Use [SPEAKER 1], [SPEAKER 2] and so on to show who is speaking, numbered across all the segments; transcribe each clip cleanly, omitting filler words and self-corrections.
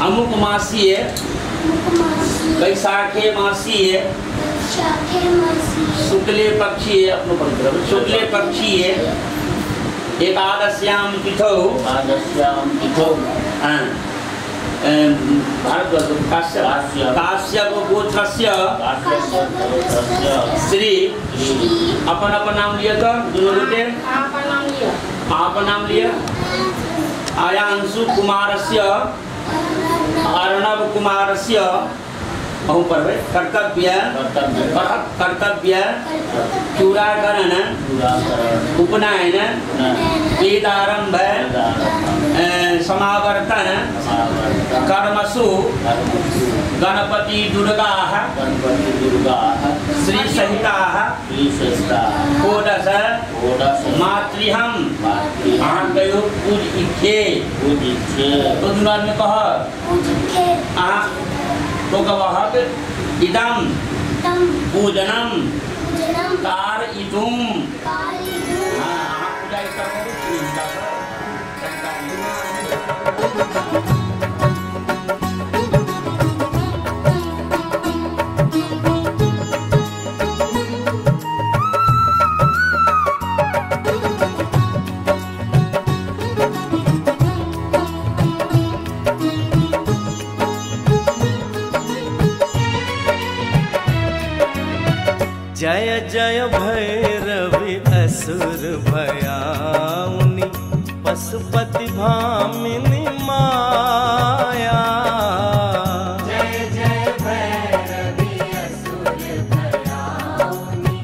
[SPEAKER 1] अमुक मासीय वैशाखे मासीय शुक्ले पक्षीय अपनो पढ़ शुक्ले पक्षीय एकादश्याम तिथौ भारतवर्ष काश्यप गोत्रस्य श्री अपन अपन नाम लिया तो दोनों गोटे अपन नाम लिया आयांशु कुमारस्य अर्णव कुमारस्य अहूँ पढ़बै कर्तव्य कर्तव्य चूड़ाकरण उपनयन वेदारंभ समावर्तन कर्मसु गणपति दुर्गा श्री सहिता षोडश मातृहम अहाँ कहियो पूज इच्छे तो दुनू आदमी कह अहाँ तो कहक इदम पूजनम कारयितुम। हाँ अहाँ पूजा करू।
[SPEAKER 2] जय जय भैरवि असुर भयाउनि पशुपति भामिनी माया।
[SPEAKER 3] जय जय भैरवि असुर भयाउनि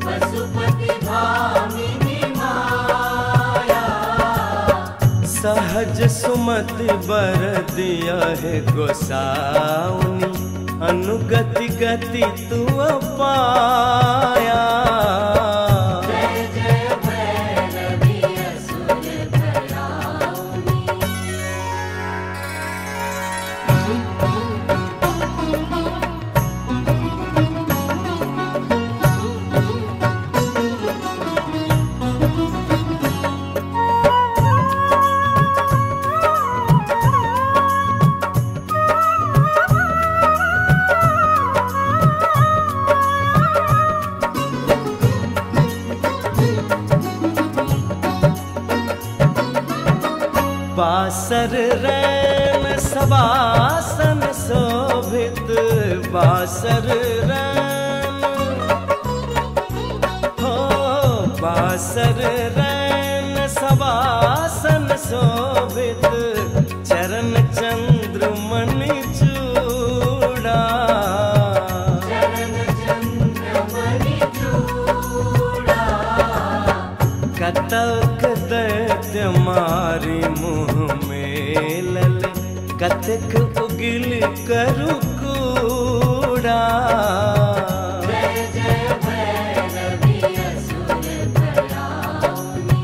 [SPEAKER 3] पशुपति भामिनी माया।
[SPEAKER 2] सहज सुमति बर दिया है गोसाउनि अनुगति गति तू पाया।
[SPEAKER 3] जय जय भैरवि असुर भयाउनि।
[SPEAKER 2] बासर रैन सवासन शोभित बासर रैन हो बासर रैन सवासन शोभित चरण चंद्रमणि चूड़ा।
[SPEAKER 3] चरण चंद्रमणि चूड़ा।
[SPEAKER 2] कतक दैत्य मारी मुँह में लल कतक उगिल करु कूड़ा।
[SPEAKER 3] जय जय भैरवि असुर भयाउनि।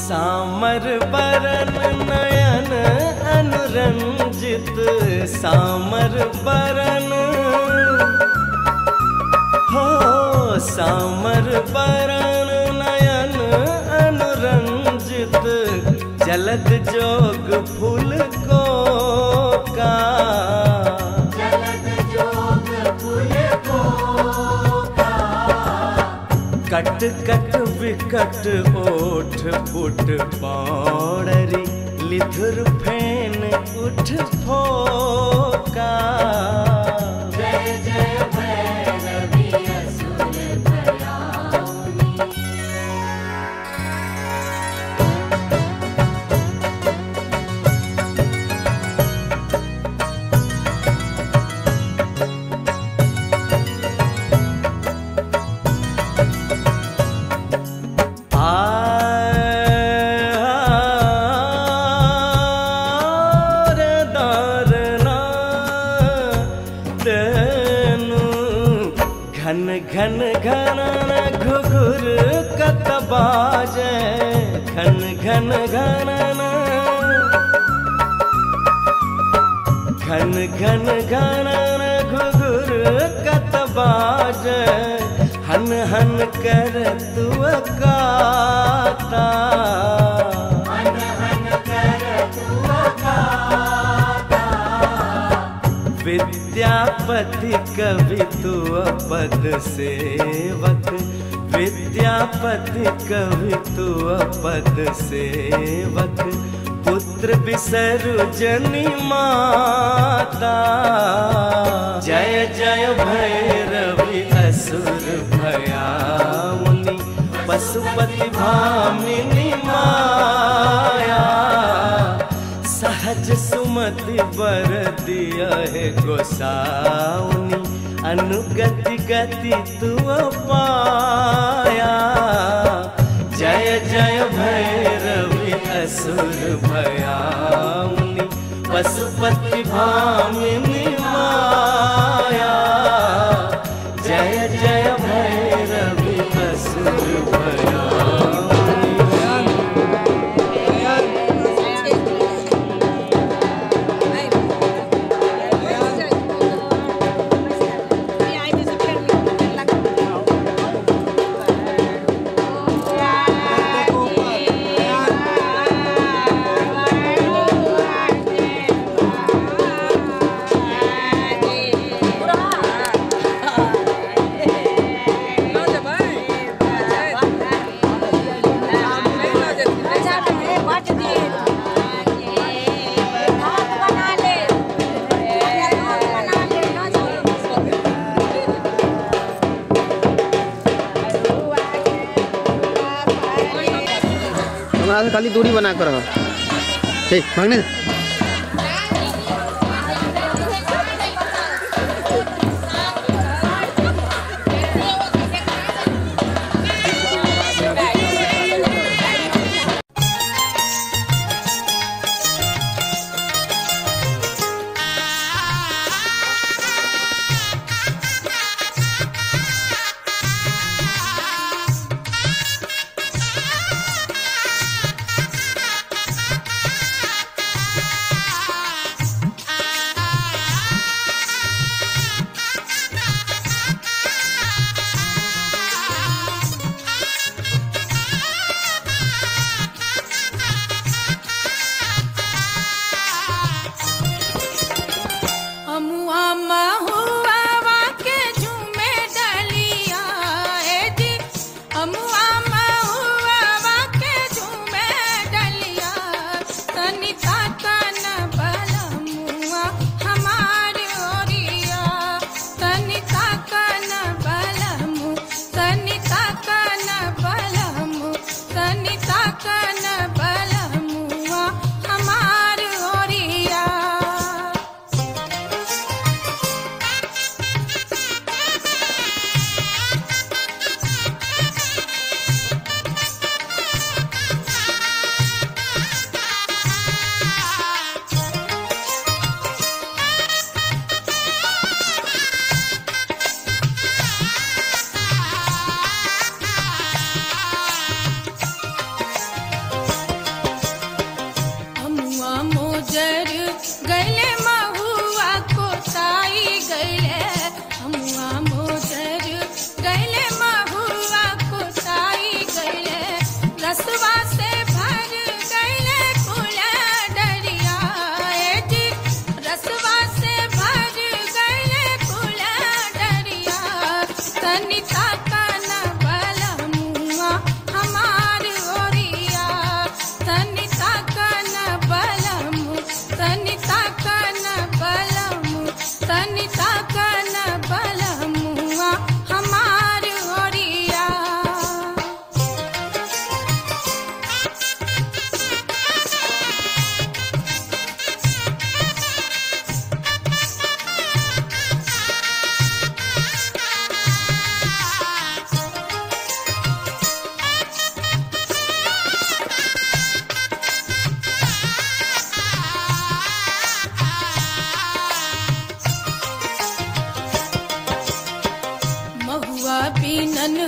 [SPEAKER 2] सामर बरन नयन अनुरंजित सामर बरन हो सामर बरन नयन अनुरंजित जलद जोग फूल को का।
[SPEAKER 3] जलद जोग फूल को का।
[SPEAKER 2] कट कट विकट ओठ फुट पौड़री लिधुर फेन उठ फोका।
[SPEAKER 3] जय जय भैरवि असुर भयाउनि।
[SPEAKER 2] घन घन घन घुघुर कत बाजे घन घन घन घन घन घन घुघुर कत बाजे हन हन कर तू काता।
[SPEAKER 3] हन हन कर तू काता।
[SPEAKER 2] विद्यापति कवि तू पद सेवक विद्यापति कवि तू पद सेवक पुत्र बिसरु जनि माता। जय जय भैरवि असुर भयाउनि पशुपति पशुपति भामिनी माया। सहज सुमति बर दिया है गोसाउनी, अनुगति गति तू पाया। जय जय भैरवी असुर भयाउनी, पशुपति भामिनी माया। जय जय भैरवी असुर भयाउनी।
[SPEAKER 4] खाली दूरी बना कर रहो, ठीक भागने।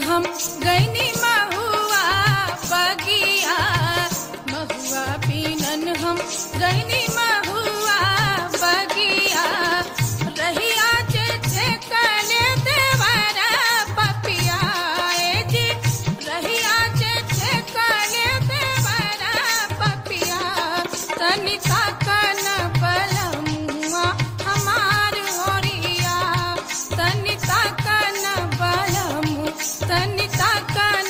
[SPEAKER 5] हम गईनी महुआ बगिया, महुआ पीनन हम गईनी महुआ बगिया। रहिया जे छेकले देवरा पपिया ए जी, रहिया जे छेकले देवरा पपिया। तनिका कन बलमुआ हमार ओरिया, तनिका कन बलमु, तनिका कन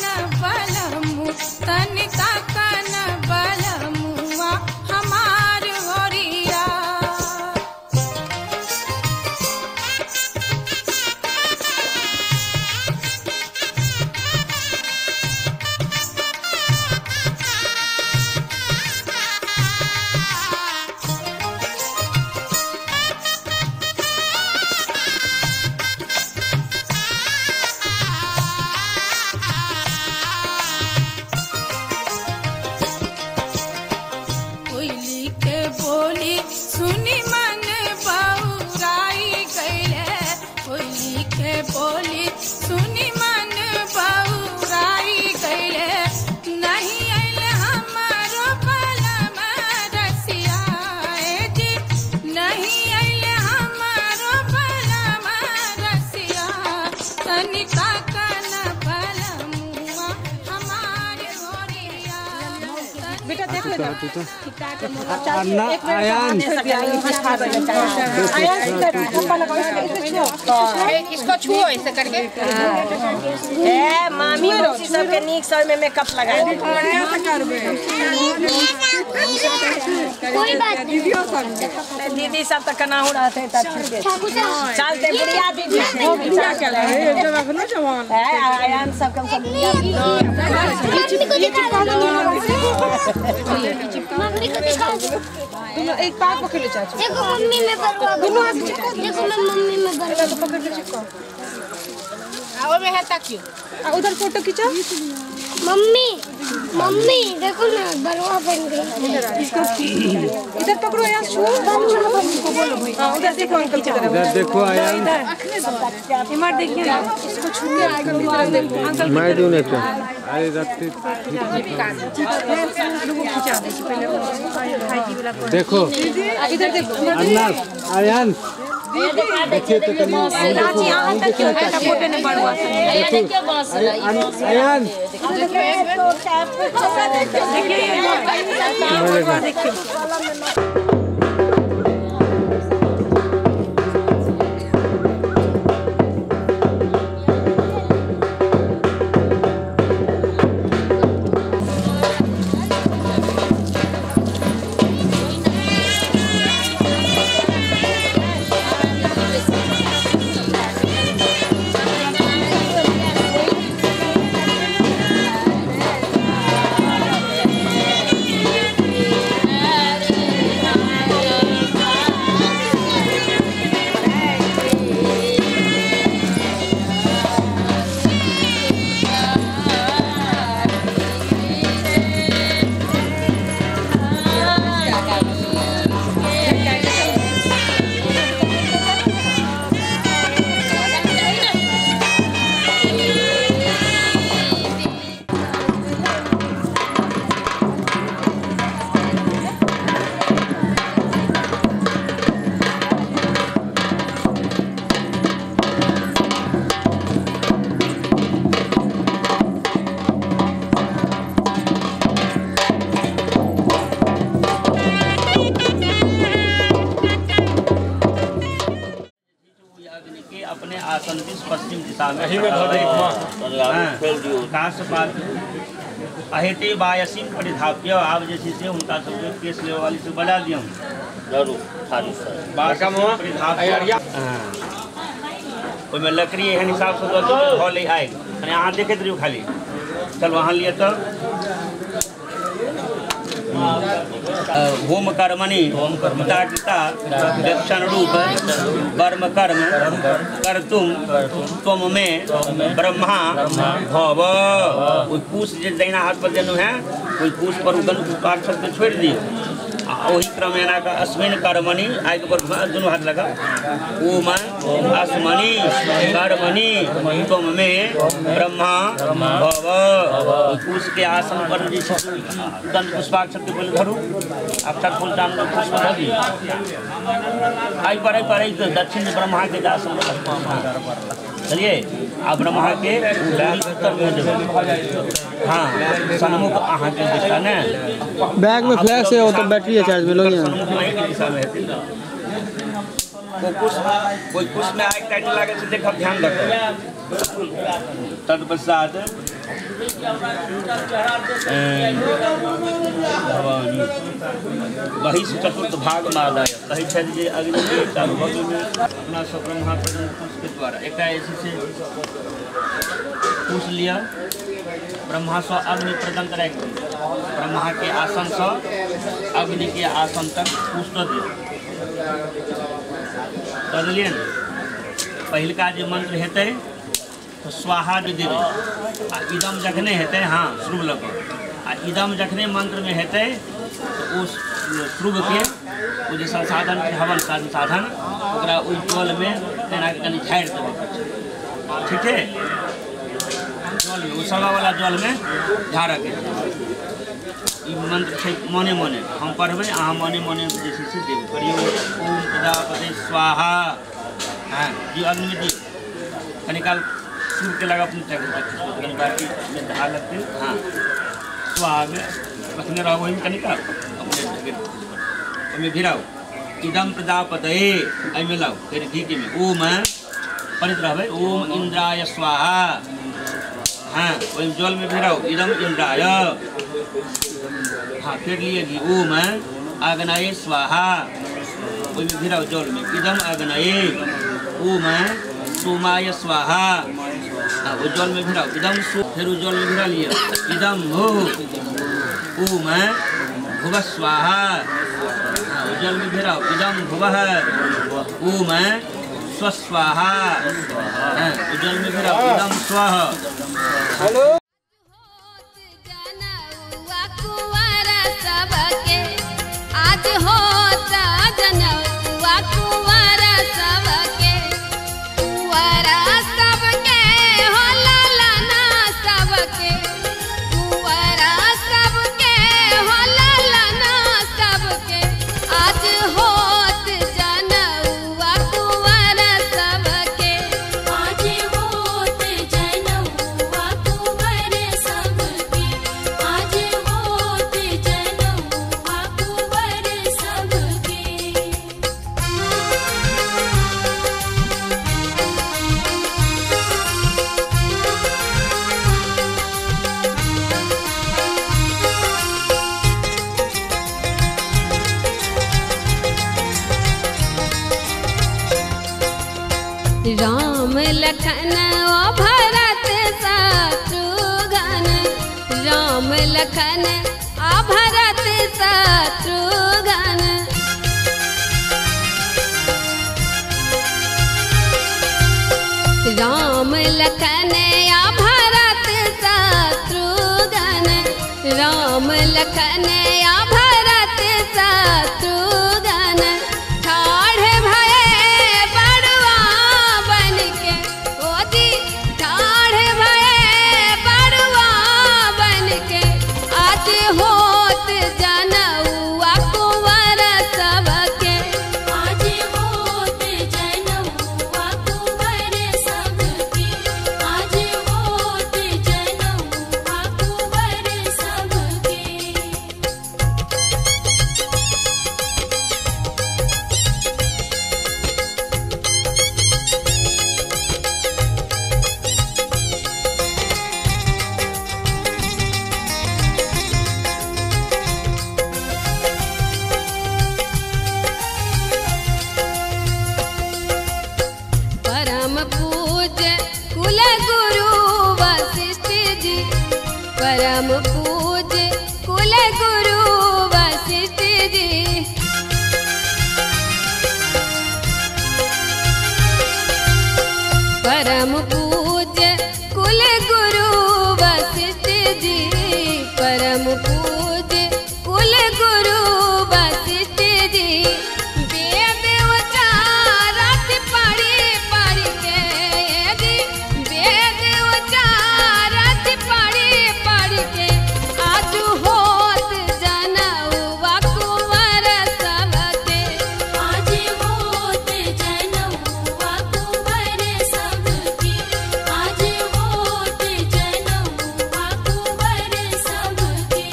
[SPEAKER 5] इसको छुओ ऐसे करके।
[SPEAKER 6] ए मामी मौसी सबके नीक सब में मेकअप लगा दे।
[SPEAKER 7] कोई बात नहीं,
[SPEAKER 6] दीदी सब तो कनाहू रहते हैं तब चलते बुढ़िया दीदी आयान सब कम सब
[SPEAKER 7] मम्मी को दिखाओ।
[SPEAKER 5] एक पाक पकड़ लो चाचू।
[SPEAKER 7] देखो मम्मी में बरुआ, देखो मैं मम्मी में बरुआ
[SPEAKER 5] पकड़ के चिपकाओ। आओ में है ताकियो, उधर फोटो खींचो।
[SPEAKER 7] मम्मी मम्मी देखो ना बरुआ बन गई।
[SPEAKER 5] इधर पकड़ो यार, छू उधर देखो अंकल की तरफ।
[SPEAKER 4] इधर देखो आयान,
[SPEAKER 5] इधर देखिए इसको छू के अंकल की तरफ देखो। अंकल
[SPEAKER 4] मैं दूं नहीं तो अरे रखते देखो
[SPEAKER 5] इधर देखो
[SPEAKER 4] अन्ना आयान देखिए तो कहीं
[SPEAKER 5] चाची यहां तक क्यों है फोटो नहीं पड़वा
[SPEAKER 4] आयान
[SPEAKER 5] देखिए।
[SPEAKER 1] पश्चिम दिशा में अहेते बायसीम परिधाप्य। आब जे छै से हुनका सबके केस लेबऽ वाली से बजा दियौ ओहिमे लकड़ी एहन हिसाबसँ दऽ दियौ धऽ लै आगि। कनि अहाँ देखैत रहियौ खाली। चलू अहाँ लिअ तऽ होम कर्मणि कृता दक्षिण रूप वर्म कर्म कर्तुम त्वम मे ब्रह्मा भव। ओहि कुश जे दहिना हाथ पर देलहुँ हेँ ओहि कुश पर अक्षर के छोड़ि दियौ आ ओहि क्रम एना कऽ अश्विन कर्मणि आगि पर दुनू हाथ लगा ओम अश्मनि कर्मणि त्वम मे ब्रह्मा भव। ओहि कुश के आसन पर जे छै गंध पुष्पाक्षर के पहिले धरू, अक्षर फूल दान पुष्प धऽ दियौ। एहि पर दक्षिण ब्रह्मा के आसन पर चलिए। आ ब्रह्मा के उत्तर में देबै। हाँ सन्मुख अहाँके दिशा ने
[SPEAKER 4] बैग में फ्लैश है वो तो बैटरी है चार्ज में लो।
[SPEAKER 1] सन्मुख अहींके दिशा में हेतै। कोई कुश में आगि तागि लागल छै देखब ध्यान रखब। तत्पश्चात भवानी बहिष चतुर्थ भाग मादाय कहै छथि जे अग्नि के एकटा भग्न अपना सब ब्रह्मा कुश के द्वारा एकटा जे छै से कुश लिअ ब्रह्मासँ अग्नि प्रदंत राखि दियौ। ब्रह्मा के आसनसँ अग्नि के आसन तक कुश दऽ दियौ। दऽ देलियै ने। पहिलका जे मंत्र हेतै तो स्वाहा जे देबै आ इदम जखने हेतै, हाँ श्रुव लऽ कऽ आ इदम जखने मंत्रमे हेतै तऽ ओ श्रुवके ओ जे संसाधन छै हवन संसाधन ओकरा ओहि जलमे तेना कऽ कनि झाड़ि देबै। ठीक छै, जलमे ओ सलावला जलमे झाड़ऽके ई मंत्र छै। मने मने हम पढ़बै, अहाँ मने मने जे छै से देबै। पढ़ियौ ओम प्रजापति स्वाहा। हाँ दियौ अग्निमे दियौ कनि काल सूर के लगा अपने कनि बाटी में धार लगतै। हाँ स्वाहा में रखने रहो ओहिमे कनिका ओहिमे भिराउ इदम प्रजापतये एहिमे लाउ फेर घी के में ओम पढ़ैत रहबै ओम इंद्राय स्वाहा। हाँ ओहिमे जल में भिराउ इदम इंद्राय। हाँ फिर लिए घी ओम आग्नेय स्वाहा ओहिमे भिराउ जल में इदम आग्नेय ओम सोमाय स्वाहा। हाँ वो जल में भिराउ इदम सो फिर जल में भिरा लिया इदम भू ओम भुव स्वाहा। हाँ वो जल में भिराउ इदम भुवः ओम स्वस्वाहा। हाँ वो जल में भिराउ इदम स्वः।
[SPEAKER 4] हेलो
[SPEAKER 8] आज होता जनौआ कुंवारा सबके कुंवारा सबके हो लाला सबके कुंवारा सबके हो लाला सबके आज होत जनौआ कुंवारा सबके
[SPEAKER 9] आज होत जनौआ कुंवर सबके आज होत जनौआ कुंवर सबके।
[SPEAKER 8] राम लखन ओ भरत शत्रुघ्न राम लखन आ भरत शत्रुघ्न राम लखन आ भरत शत्रुघ्न राम लखन आ भरत शत्रुघ्न ठाढ़ भये बड़ुआ बन के ओ जी ठाढ़ भये बड़ुआ बन के आज होत जनौआ कुंवर सबके
[SPEAKER 9] आज होत जनौआ कुंवर सबके आज होत जनौआ कुंवर सबके।
[SPEAKER 8] परम पूज्य कुल गुरु वशिष्ठ जी परम पूज्य कुल गुरु वशिष्ठ जी परम पूज्य कुल गुरु वशिष्ठ जी परम पूज्य कुल गुरु वशिष्ठ जी वेद उचारत पढ़ी पढ़ के जी वेद उचारत पढ़ी पढ़ के आज होत जनौआ कुंवर सबके
[SPEAKER 9] आज होत जनौआ कुंवर सबके आज होत जनौआ कुंवर सबके।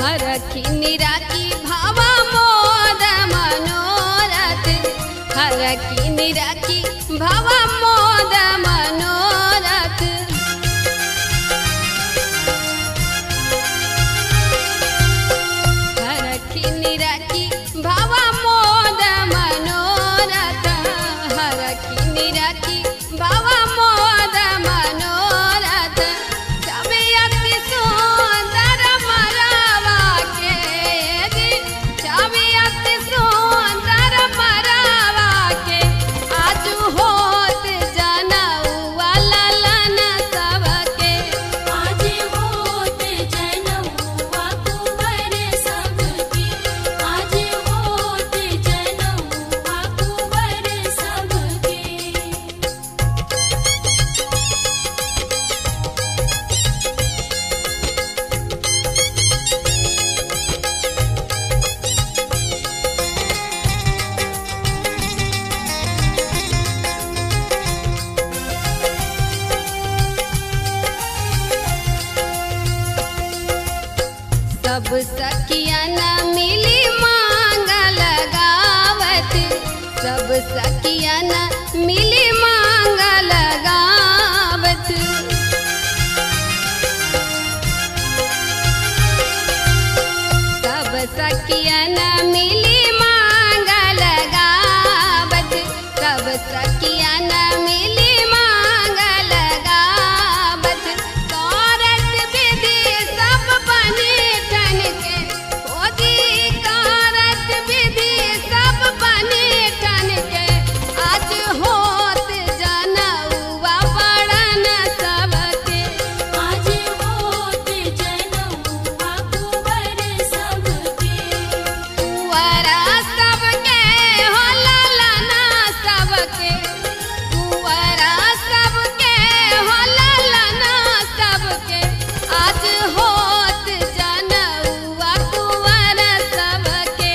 [SPEAKER 8] हरखी निराकी भावा मोद मनोरथ हरखी निराकी भावा मोद मनोरथ हरखी निराकी भावा मोद मनोरथ हरखी निराकी भावा मोद मनोरथ छवि अति सुंदर मरवा के जी छवि अति सुंदर मरवा के आज होत जनौआ ललन सबके
[SPEAKER 9] आज होत जनौआ कुंवर सबके आज होत जनौआ कुंवर
[SPEAKER 8] सखियन मिली मांगल गावत, सब सखियन मिली मांगल गावत, करत विधि सब बने ठन के, होती करत विधि सब बने ठन के, आज होत जनउआ बड़न सबके,
[SPEAKER 9] आज होत जनउआ कुंवर सबके,
[SPEAKER 8] कुंवरा सबके हो ललना सबके, कुंवरा सबके हो ललना सबके, आज होत जनउआ कुंवर सबके,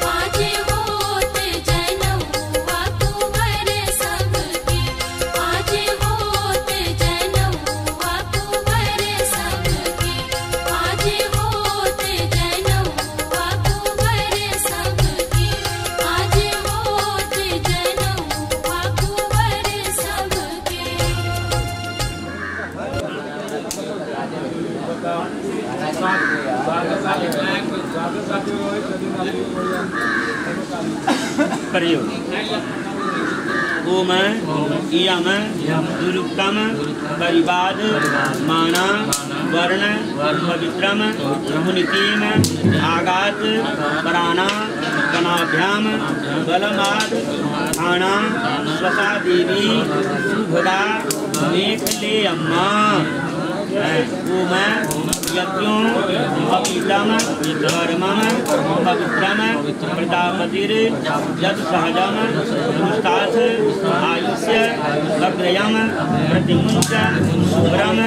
[SPEAKER 9] आज होत जनउआ कुंवर सबके, आज होत जनउआ कुंवर सबके, आज होत जनउआ कुंवर सबके, आज होत जनउआ कुंवर सबके।
[SPEAKER 1] करियो। ओम इयम दुरुक्तम परिवाद माना वर्ण पवित्रम मुनितीम आगात पराणा कनाभ्याम बलमाद थाना स्वसा देवी सुभदा मेखले अम्मा। ओम यज्ञो पवित्रम धर्मम पवित्रम प्रजापतिर यत् सहजम पुष्टाथ आयुष्य अग्रयम प्रतिमुंच शुभ्रम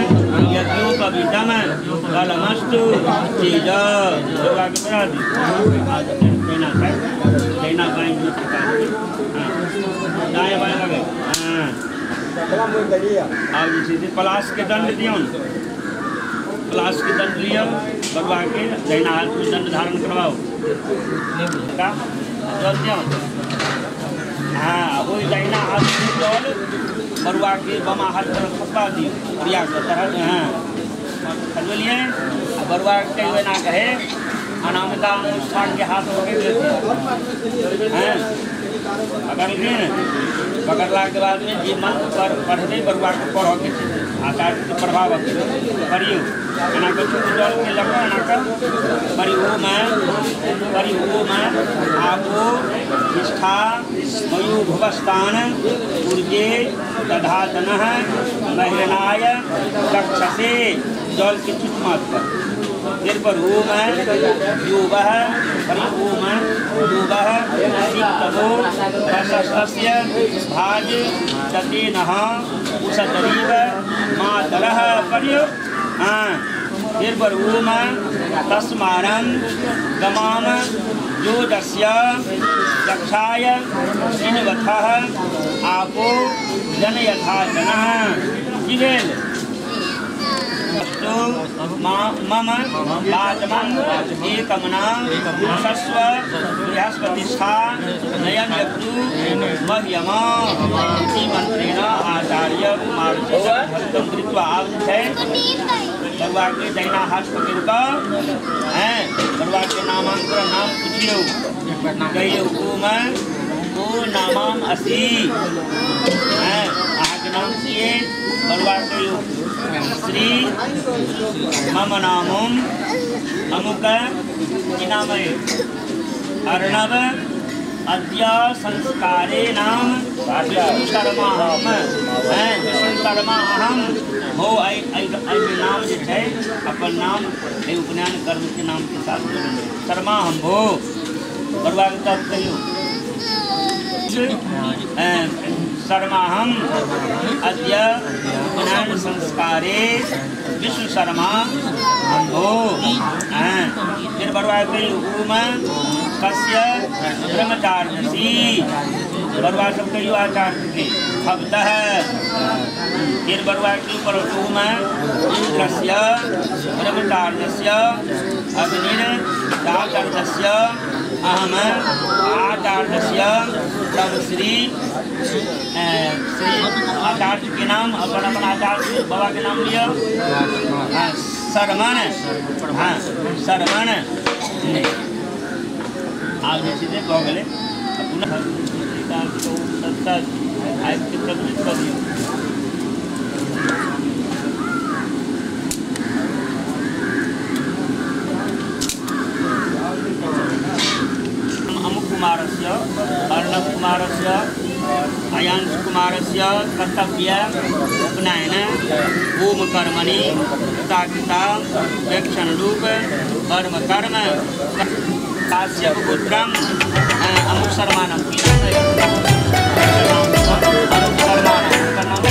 [SPEAKER 1] यज्ञोपवीतम बलमस्तु तेज। योगा के बना दी दाहिना बाएं दाएं बाएं लगे। हाँ आब जे छै से पलाश के दंड दियौ, पलाश के दंड लियौ, बरुआ के दहिना हाथ में दंड धारण करवाओ। का जल दियौ। हाँ ओहि दहिना हाथ में जल बरुआ के बामा हाथ पर खसबा दियौ, प्रिया के तरह। हाँ खसबेलियै आ बरुआ के एना कहे अनामिका अनुष्ठान के हाथ पकड़ि लेथिन। हाँ पकड़लखिन, पकड़ला के बाद में जे मंत्र पर पढ़बै बरुआ के पढ़ऽ के छै, आचार्य के पढ़ाबऽ के छै। पढ़ियौ एना कऽ चुप जल के लऽ कऽ एना कऽ पढ़ि ओम आपो निष्ठा मयूभुवस्तान ऊर्जे दधातनः महिरणाय चक्षसे जल के चुट माथ पर। फिर पर ओम योवः परि ओम योवः सिक्तवो रसस्य भाज ततेनः उषतरीव मातरः परियो। हाँ फिर पर ओम तस्मानं गमाम जोदस्य दक्षाय सिन्वथः आपो जनयथा जनः। की भेल? अस्तु मम वाचमं एकमना सस्व बृहस्पतिष्ठा नयन यज्ञु मह्यम इति मंत्रेण आचार्य कुमार कृत्वा आब छै बरुआ के दहिना हाथ पकड़ि कऽ हैं बरुआ के नामांकन नाम पुछियौ, कहियौ ओम ओ नामाम असि। हैं अहाँके नाम की? बरुआ कहियौ श्री मम नामम अमुक की नाम है अर्णव अद्य संस्कारे नाम विष्णु शर्मा हम। हैं विष्णु शर्मा अहम हो। एहिमे नाम जे छै अपन नाम एहि उपनयन कर्म के नाम के साथ शर्मा हम हो। बरुआ के तब कहियौ शर्मा हम अद्य उपनयन संस्कारे विष्णु शर्मा हम हो। फिर बरुआ कहियौ ओम कस्य ब्रह्मचार्यसि बरुआ सब कहियौ आचार्य के भवतः। फिर बरुआ के ऊपर ओम इंद्रस्य ब्रह्मचार्यस्य अग्निर्दाचार्यस्य अहम आचार्यस्य तब श्री श्री आचार्य के नाम अपन अपन आचार्य बाबा के नाम लिया। हाँ शर्मण, हाँ शर्मण आब जे छै से भऽ गेलै। पुनः आबिके प्रज्वलित कऽ दियौ। अमुक कुमारस्य अर्णव कुमारस्य अयांश कुमारस्य कर्तव्य उपनयन होम कर्मणि कृता दक्षिण रूप कर्म कर्म काश्यप गोत्रम अमुक शर्मानम अमुक शर्मानम नाम।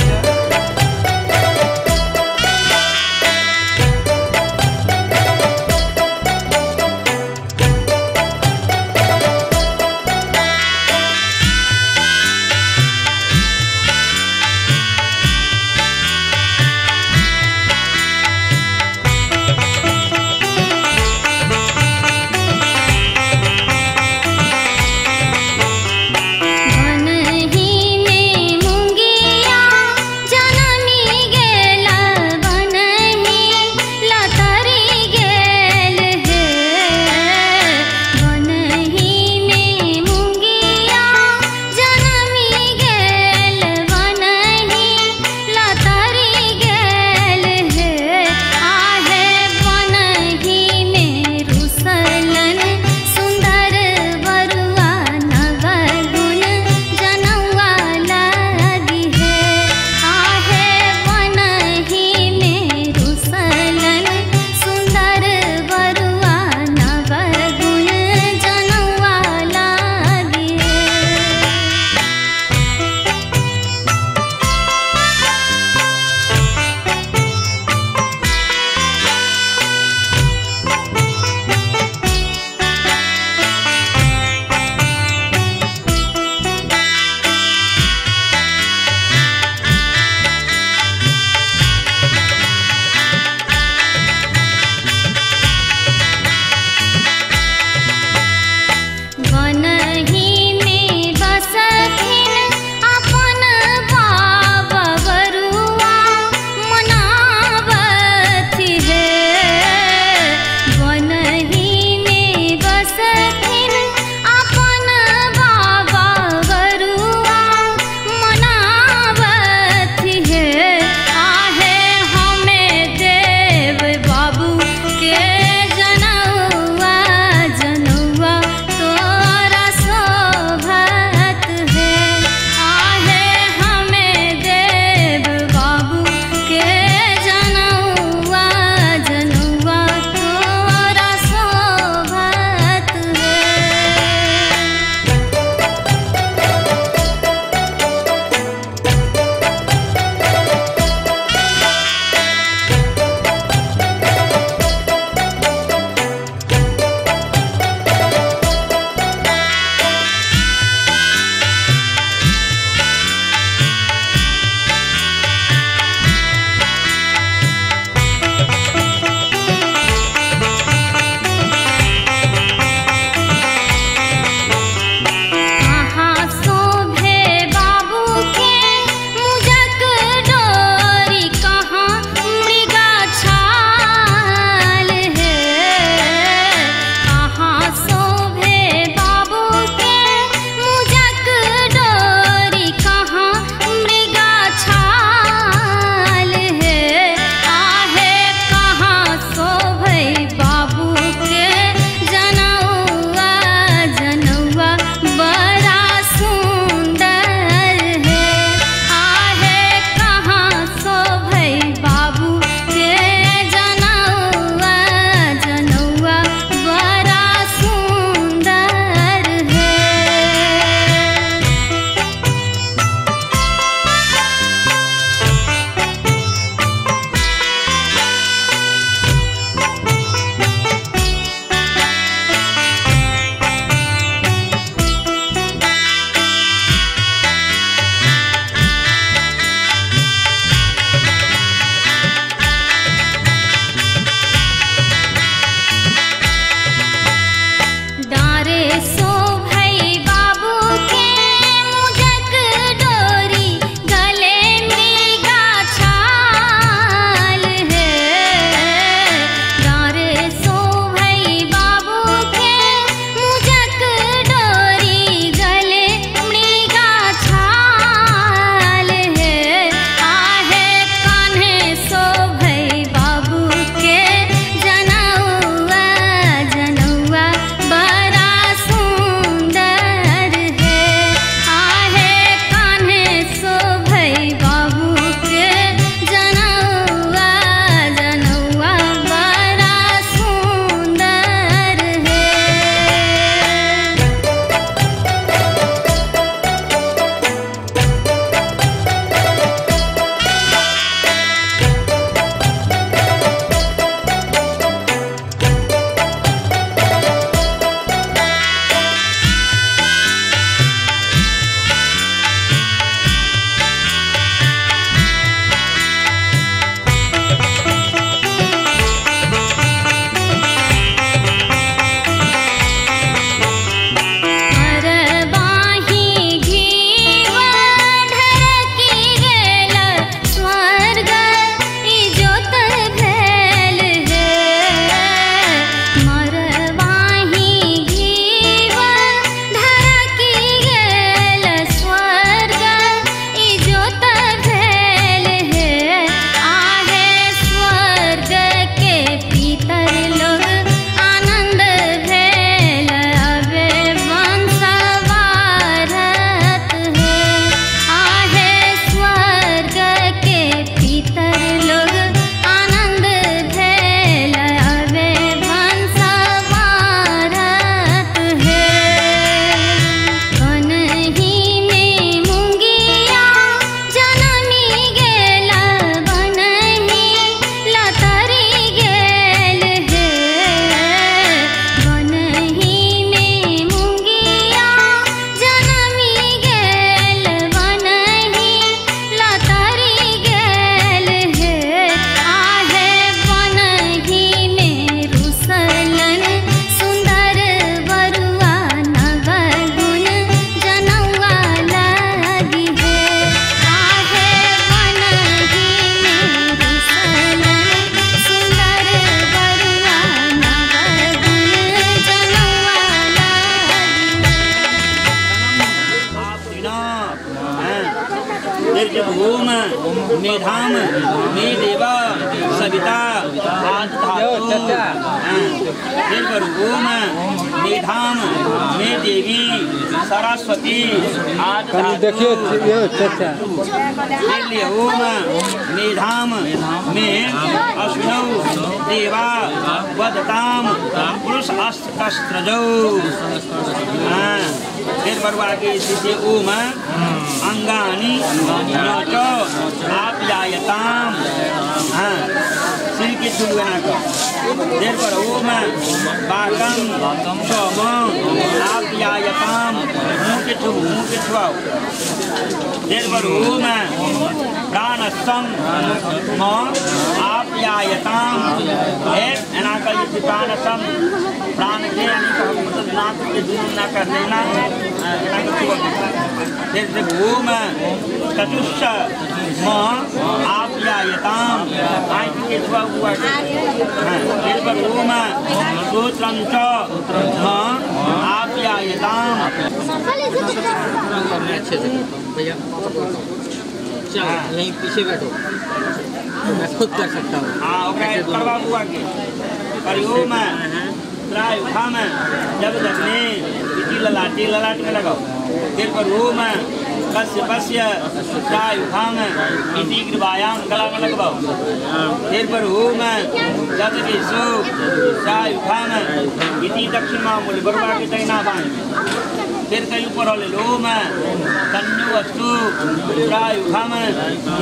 [SPEAKER 8] जनौआ तोरा शोभत है।
[SPEAKER 1] फिर ओम मेधाम मे देवा सविता आदधातु। फिर करू ओम मेधाम मे देवी सरस्वती आदधातु।
[SPEAKER 4] देखियो चाचा
[SPEAKER 1] फिर लिए ओम मेधाम मे अश्विनौ देवा वदताम पुरुष अस्त्रजौ। फिर बरुआ के स्थिति ओम अंगानी न च आप्यायताम। हाँ सिर के छू बना कर देर पर ओम बाकम सोम आप्यायताम। मुँह के छू, मुँह के छुआओ। देर पर ओम प्राणस्तम म आप्यायताम। एना कहिए प्राणस्तम प्राण के यानी मतलब नाक के दूर ना कर देना। फिर ओम चतुष्ट म आप्यायताम। आँख के छुआ हुआ। फिर पर ओम सूत्रं च म आप्यायताम।
[SPEAKER 10] मैं अच्छे से करता हूँ भैया, चलो यहीं पीछे बैठो, तो मैं खुद कर सकता हूँ।
[SPEAKER 1] हाँ ओकरा करवा बुआ के करियो मैं त्राय उठा मैं जब दगने इति ललाटी ललाट में लगाओ। फिर पर ओम कस्य पस्य त्राय उठा मैं इति ग्रीवायाम गला में लगवाओ। फिर पर ओम जब विशु त्राय उठा मैं इति दक्षिणा मूल बरुआ के दाहिना बाएं में। फिर कहीं ऊपर ले ओम तन्नु अस्तु त्राय उठा मैं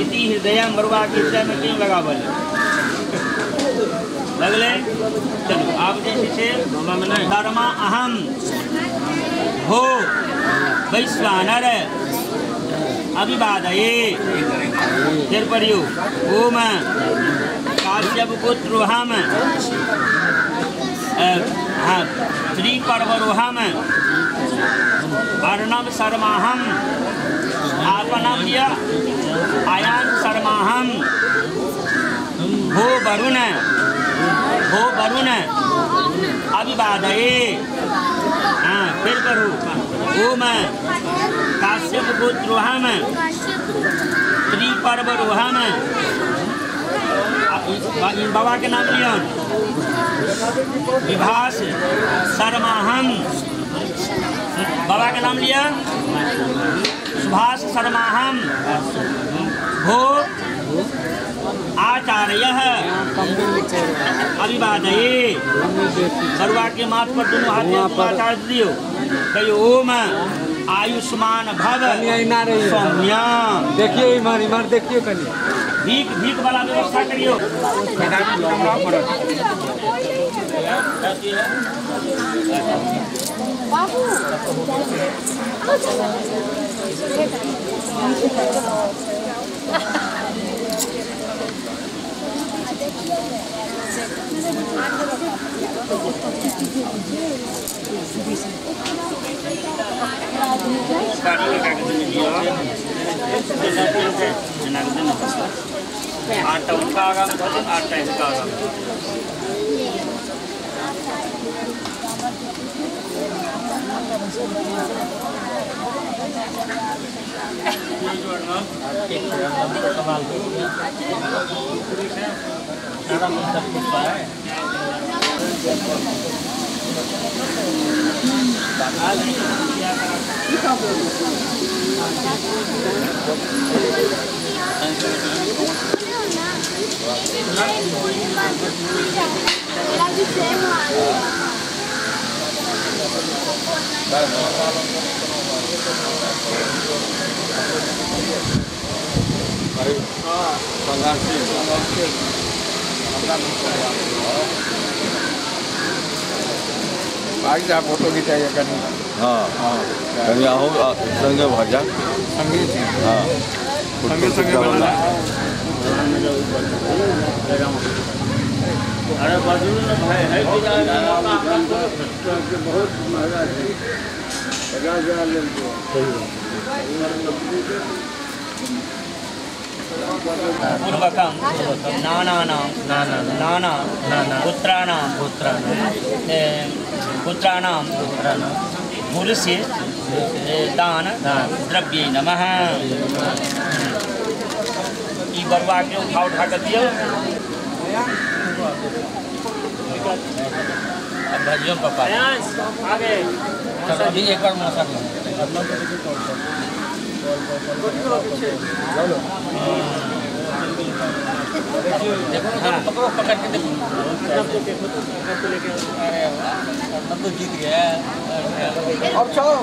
[SPEAKER 1] इति हृदय बरुआ के हृदय में क्यों लगा बोले लगले। चलो आप जैसे से धर्मा अहम हो वैश्वानर अभिवादये। फिर पढ़ियो ओम काश्यप पुत्रोहम हाँ त्रिपर्वरोहम अर्णव शर्माहम। आपका नाम लिया आयान शर्माहम। हो वरुण, हो वरुण अभिवादये। हाँ फिर करो ओम काश्यप गोत्रोहम त्रिपर्वरोहम। इन बाबा के नाम लिया विभास शर्माहम। बाबा के नाम लिया सुभाष शर्माहम। भो आचार्य अभिवादये। बरुआ के माथ पर दोनों हाथ आचार्य दियो। कहियो ओम आयुष्मान भव सौम्य।
[SPEAKER 4] देखिए इमर इमर देखिए कन्या
[SPEAKER 1] भीख भीख वाला व्यवस्था करियो।
[SPEAKER 7] बाबू
[SPEAKER 1] आटा उनका आगा में धो, आटा इसका आगा में।
[SPEAKER 11] फोटो खिंचाइए कहीं।
[SPEAKER 12] हाँ हाँ कहीं आओ संगे भाजा
[SPEAKER 11] संगे जी।
[SPEAKER 12] हाँ
[SPEAKER 11] संगे संगे बना।
[SPEAKER 1] अरे बाजू ना भाई है कि
[SPEAKER 11] बहुत महंगा है, 50,000 ले लो।
[SPEAKER 1] पूर्वकम नानानां नाना पुत्राणां पुत्राणां पुरुषे दान द्रव्ये नमः। ई बरुआ के उठा उठा के दियौ।
[SPEAKER 10] अब भाजियो पापा
[SPEAKER 1] आगे
[SPEAKER 10] चलो अभी एक बार मौसा देखो ना, पकड़ो पकड़ के देखो। अरे तब तो जीत गया।
[SPEAKER 11] अब चलो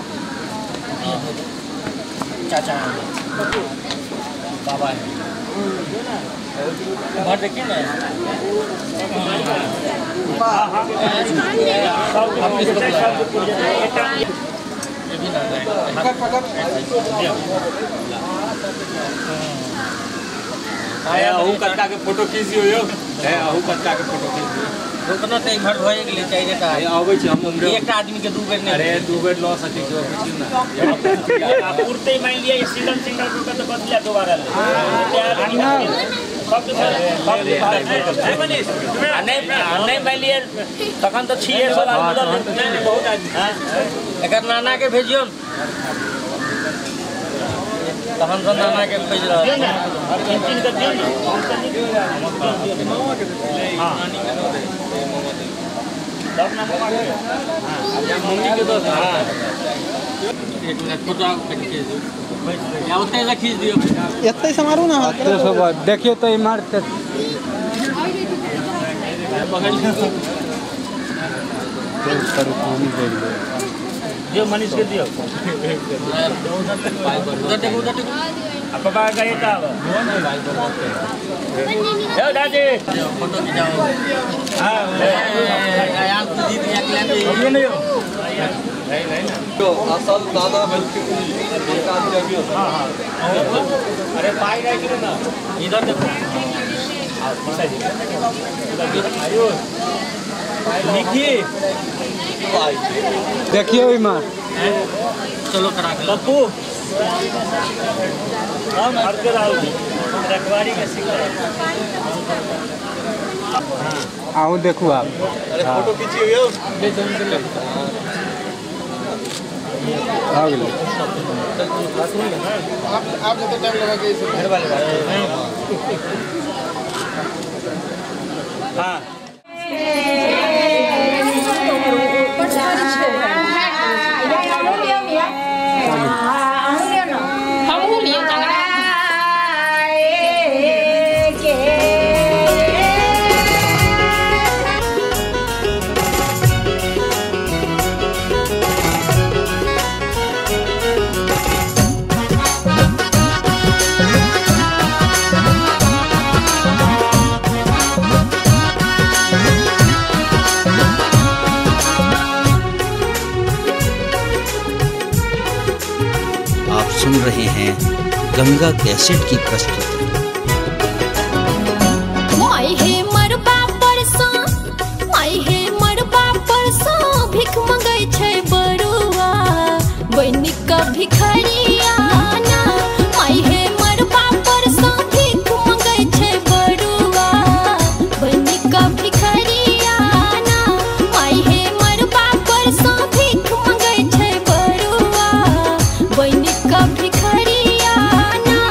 [SPEAKER 10] चाचा बाबा है उधर देखिए ना।
[SPEAKER 4] अहू कक्का के फोटो खींच दियो यौ। अहू कक्का के फोटो खींच दियो।
[SPEAKER 10] रुकना तो इधर भए गेलै चाहिए टा।
[SPEAKER 4] अबै छी हम उम्र
[SPEAKER 10] एकटा आदमी के दू बेर नहि।
[SPEAKER 4] अरे दू बेर लऽ सकै छी बुझियौ ना।
[SPEAKER 1] पुरते मान लिया ये सिंगल सिंगल को तो बदला दोबारा ले। सब नहीं नहीं मान लिया तखन तो छिए सब आदमी नहीं बहुत आदमी।
[SPEAKER 10] एकर नाना के भेजियो तहन से नाना के भेज रहल
[SPEAKER 1] तीन तीन के दियो ना। हां तब ना मामा के
[SPEAKER 4] मम्मी के दो।
[SPEAKER 1] हां
[SPEAKER 10] एक मिनट फोटो खींच दियो या ओतै से खींच दियो।
[SPEAKER 13] एतै से मारू ना
[SPEAKER 4] एतै से देखियो तो इमहर
[SPEAKER 10] पकड़ लियो
[SPEAKER 4] पानी दे दियो।
[SPEAKER 1] दियो मनीष के दियो।
[SPEAKER 10] उधर देखो उधर देखो।
[SPEAKER 1] अब पापा का ये का यो दादी
[SPEAKER 10] फोटो खिंचाओ।
[SPEAKER 1] हां
[SPEAKER 10] यार जीत गया क्लैप
[SPEAKER 1] नहीं हो
[SPEAKER 4] नहीं नहीं ना
[SPEAKER 12] तो असल दादा भेलखिन हुनका अभियो।
[SPEAKER 1] हां हां अरे पाई राखि ना
[SPEAKER 10] इधर देखो।
[SPEAKER 1] आयो निकी
[SPEAKER 4] देखियो इमहर।
[SPEAKER 10] चलो करा के
[SPEAKER 1] पप्पू हम हर के राहुल रखवारी के सिंगर।
[SPEAKER 4] आहू देखू आप।
[SPEAKER 12] अरे फोटो खींचियो यौ।
[SPEAKER 4] आ गेलै
[SPEAKER 11] आप जते टाइम लगा के
[SPEAKER 10] घर वाले बात।
[SPEAKER 1] हां
[SPEAKER 14] सुन रहे हैं गंगा कैसेट की प्रस्तुति।
[SPEAKER 9] माई हे मरबा परसों, माई हे मरबा परसों, भीख मंगै छै बरुआ बनि क भिखरिया ना। माई हे मरबा परसों, भीख मंगै छै बरुआ बनि क भिखरिया ना। माई हे मरबा परसों, भीख मंगै छै बरुआ बनि क भिखरिया ना।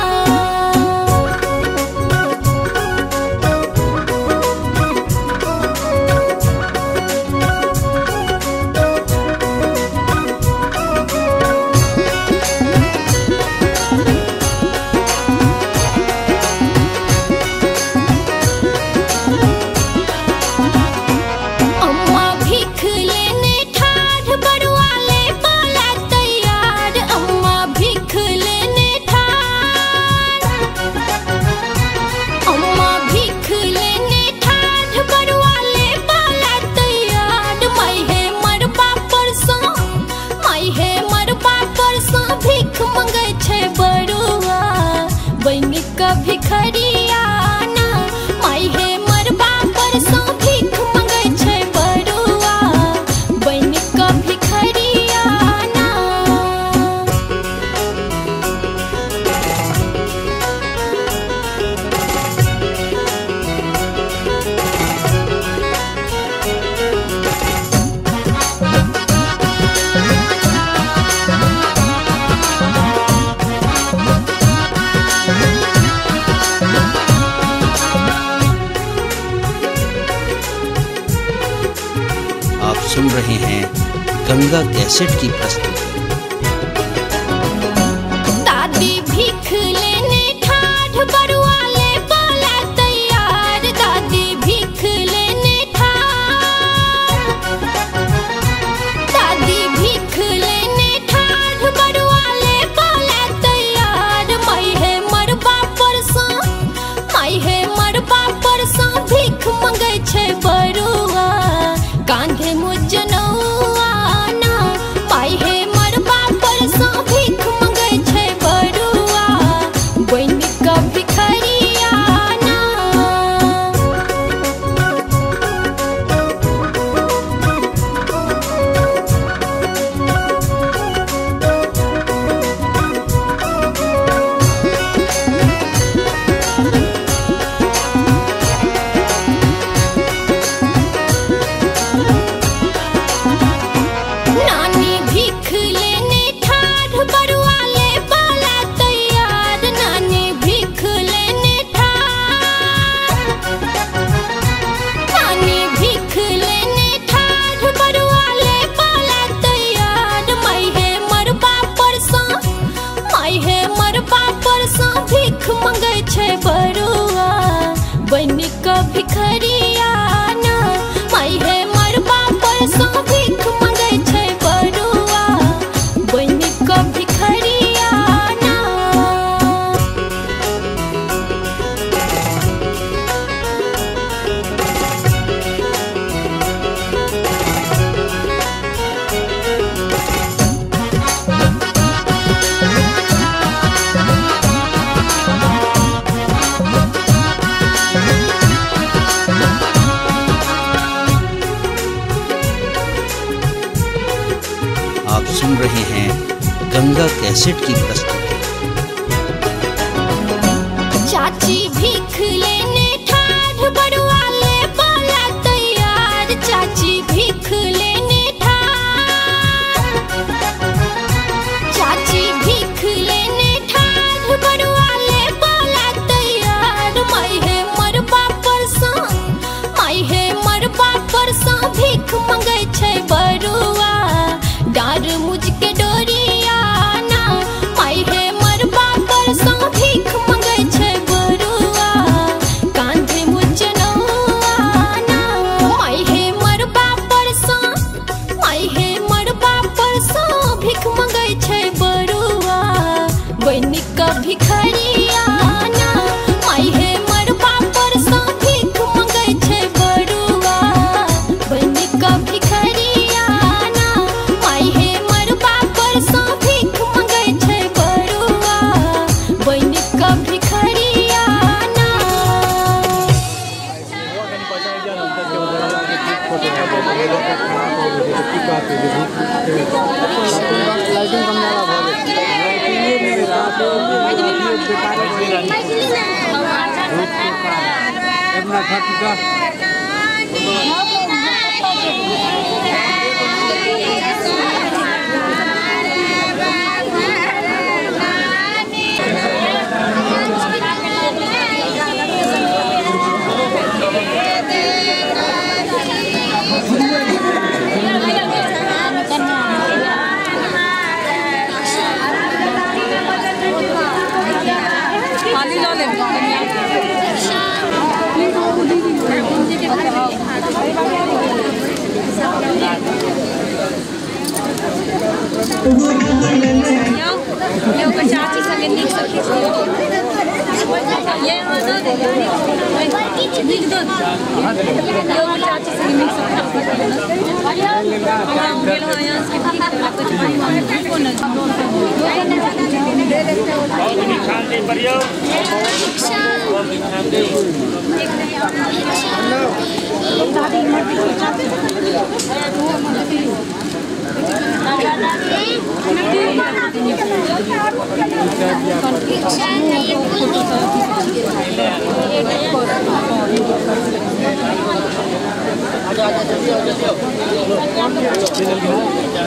[SPEAKER 14] रहे हैं गंगा कैसेट की प्रस्तुति।
[SPEAKER 9] दादी भीख लेने ठाठ बरुआ ले बोला तैयार, दादी भीख लेने ठाठ, दादी भीख लेने ठाठ बरुआ ले बोला तैयार। माई है मरबा परसा, माई है मरबा परसा भीख मंगे छे बरुआ, कांधे मुजनौआ ना। माई है मरबा परसा भीख मंगे छे बरुआ, बन का भिखरिया ना। नानी भीख लेने ठाठ बरुआ ले बोला तैयार, नानी भीख लेने ठाठ, नानी भीख लेने ठाठ बरुआ ले बोला तैयार। माई है मरबा परसा, माई है मरबा परसा भीख मंगे छे बरुआ, बन का भिखरिया ना। माई है मरबा परसा भीख मंगे छे बरुआ, बन का भिखरिया ना।
[SPEAKER 14] आप सुन रहे हैं गंगा कैसेट की प्रस्तुति।
[SPEAKER 9] चाची भीख लेने ठाठ बरुआ ले बोला तैयार, चाची भीख लेने ठाठ, चाची भीख लेने ठाठ बरुआ ले बोला तैयार। माई है मरबा परसा, माई है मरबा परसा भीख मंगे छे बरुआ, डार मुझके डोरिया ना। माई है मरबा परसा भीख मंगे छे बरुआ, कांधे मुजनौआ ना। माई है मरबा परसा, माई है मरबा परसा भीख मंगे छे बरुआ, बन का भिखरिया ना। माई है मरबा परसा भीख मंगे छे बरुआ, बन का भिखरिया ना। माई है मरबा परसा भीख मंगे छे बरुआ, बन का भिखरिया ना।
[SPEAKER 8] चाची संगे नीक से खींच लियो। ये यहाँ दो दे, नीक दो यो चाची संगे नीक से खींच गेल हँ यहाँ से ठीक कुछ पानी कोन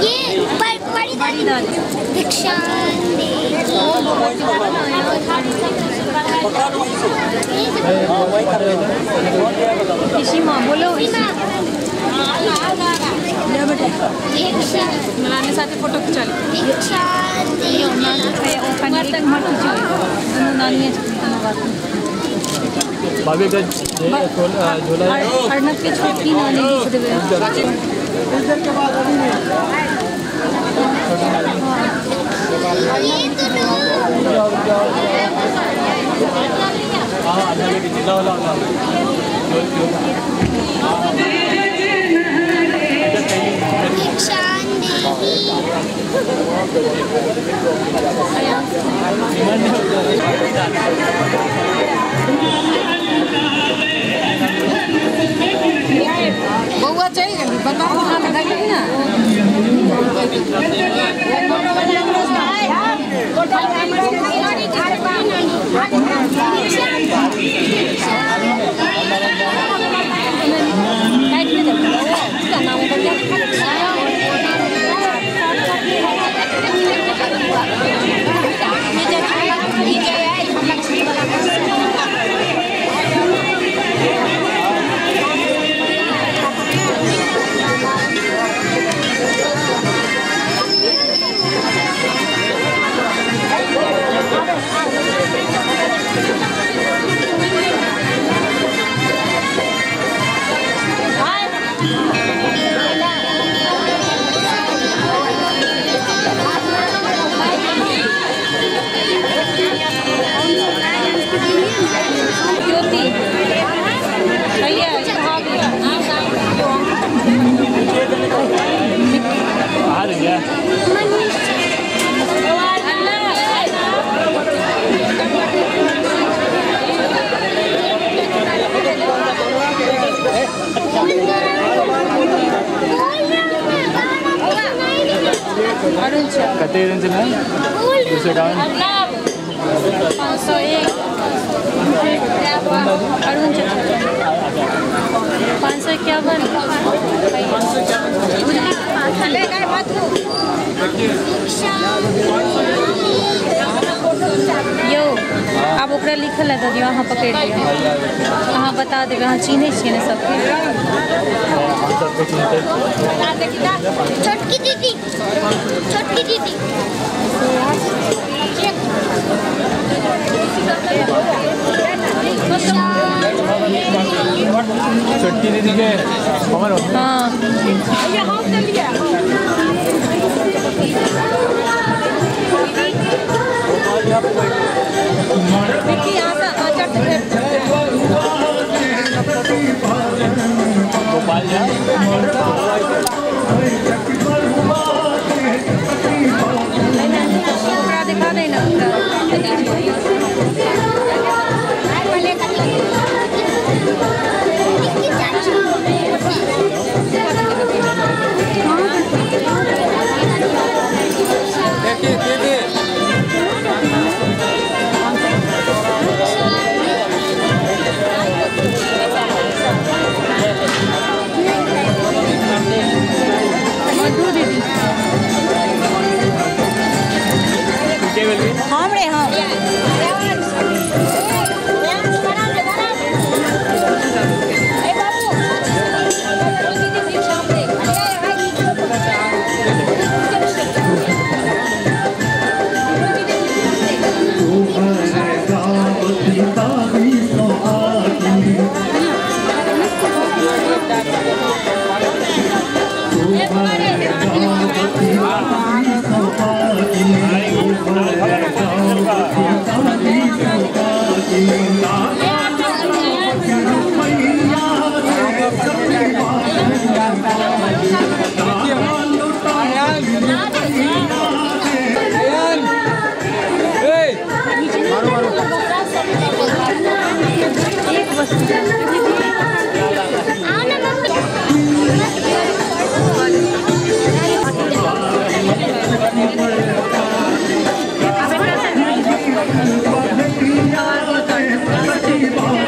[SPEAKER 7] ये बड़ी दादी भिक्षा।
[SPEAKER 10] पकड़ा लो वहीं से। हाँ वही कर रहे हो।
[SPEAKER 8] इसी माँ बोलो नानी साथे फोटो खिंचा ली। नानी
[SPEAKER 4] भाभी का झोला
[SPEAKER 8] अर्णव के छोटी नानी लिख देवे।
[SPEAKER 5] बउआ चल गई बताओ हाथ धरी ना
[SPEAKER 4] कते रेंज में दूसरे डाउन
[SPEAKER 8] 501 अरुण 551 यौ आब ओकरा लिखल है दियौ अहाँ पकड़ि लिअ अहाँ बता देबै अहाँ चिन्है छियै ने सबके।
[SPEAKER 7] छोटकी दीदी छोटकी दीदी
[SPEAKER 4] छोटकी दीदी के कमर।
[SPEAKER 8] हाँ दिखा देना।
[SPEAKER 6] हमरे हम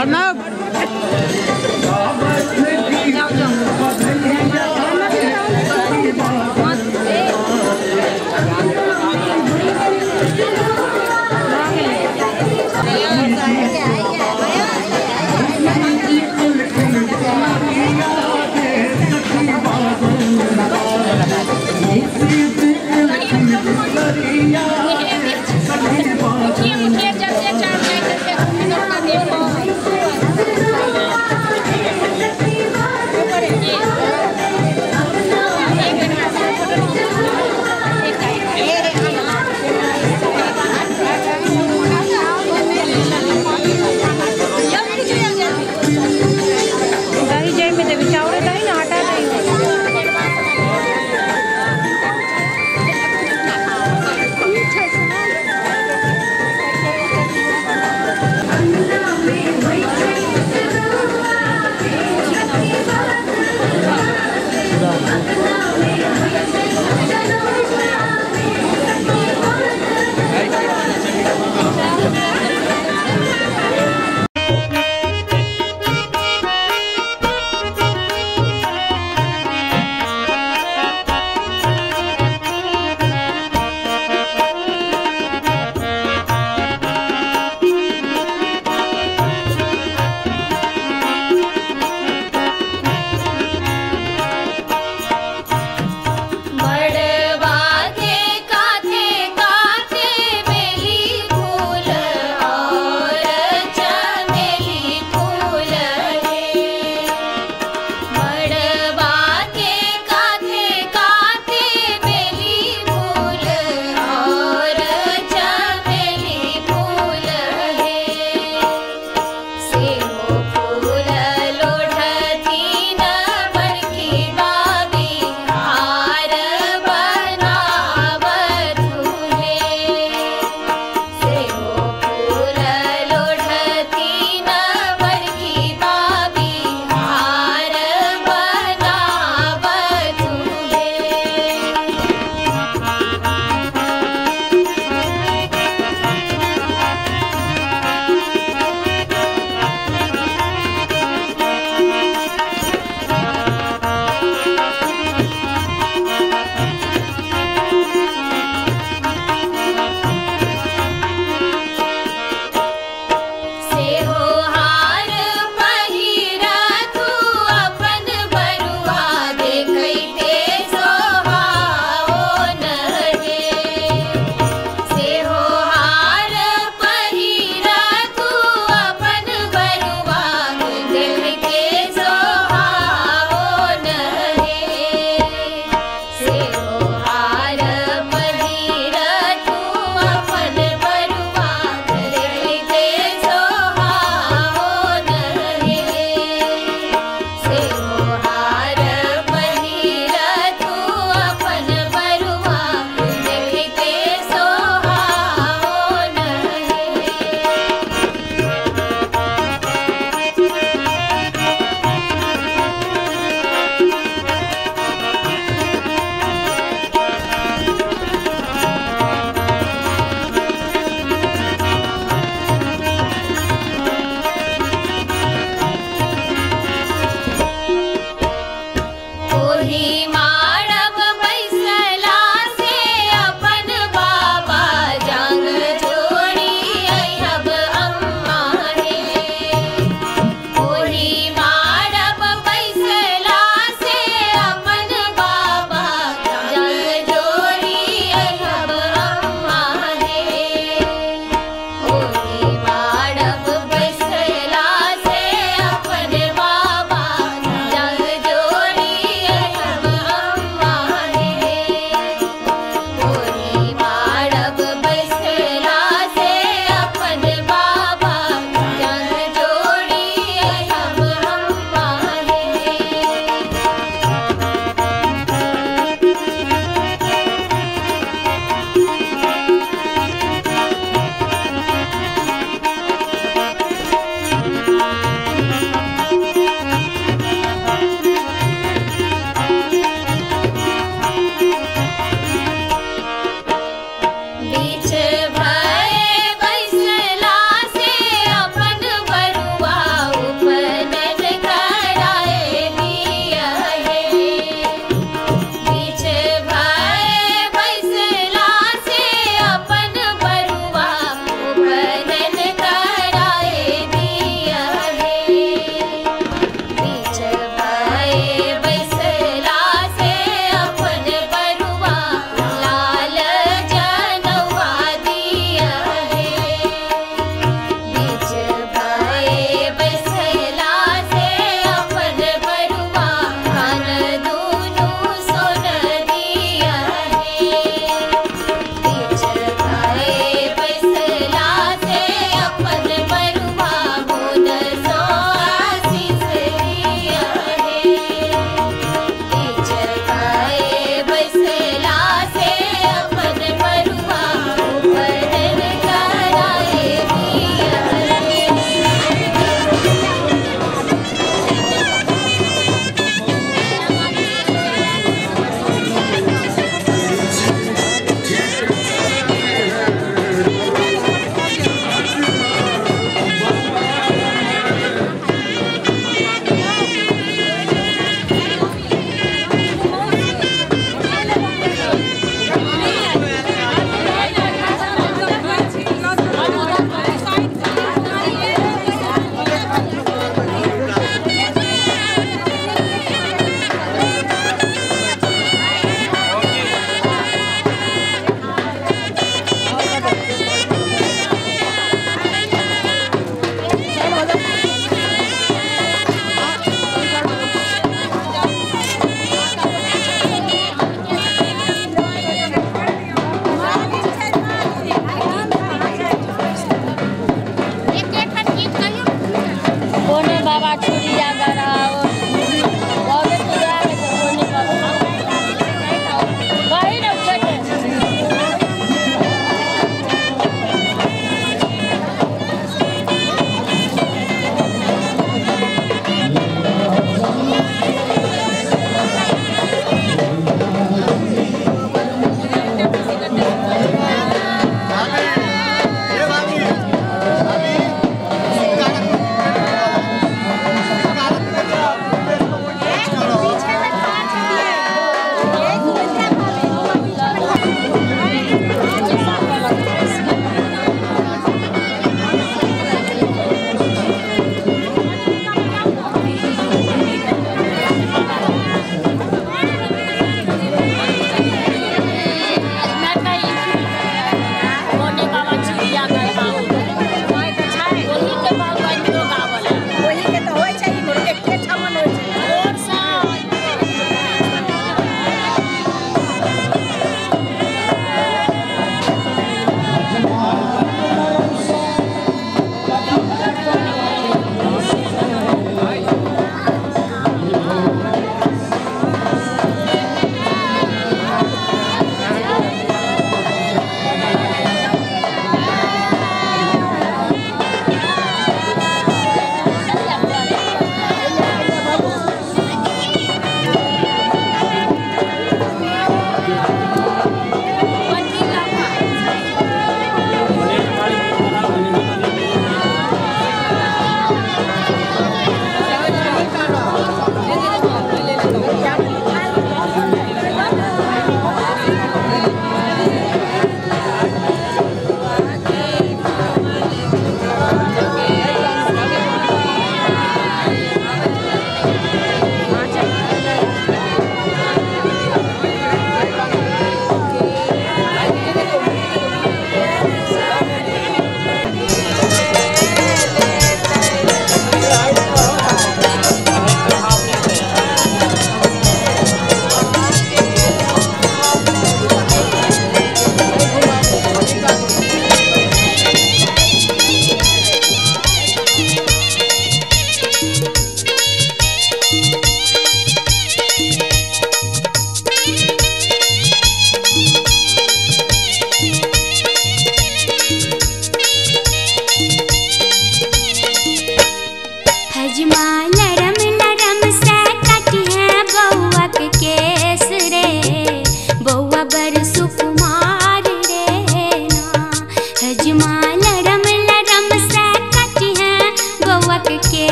[SPEAKER 4] अर्णव।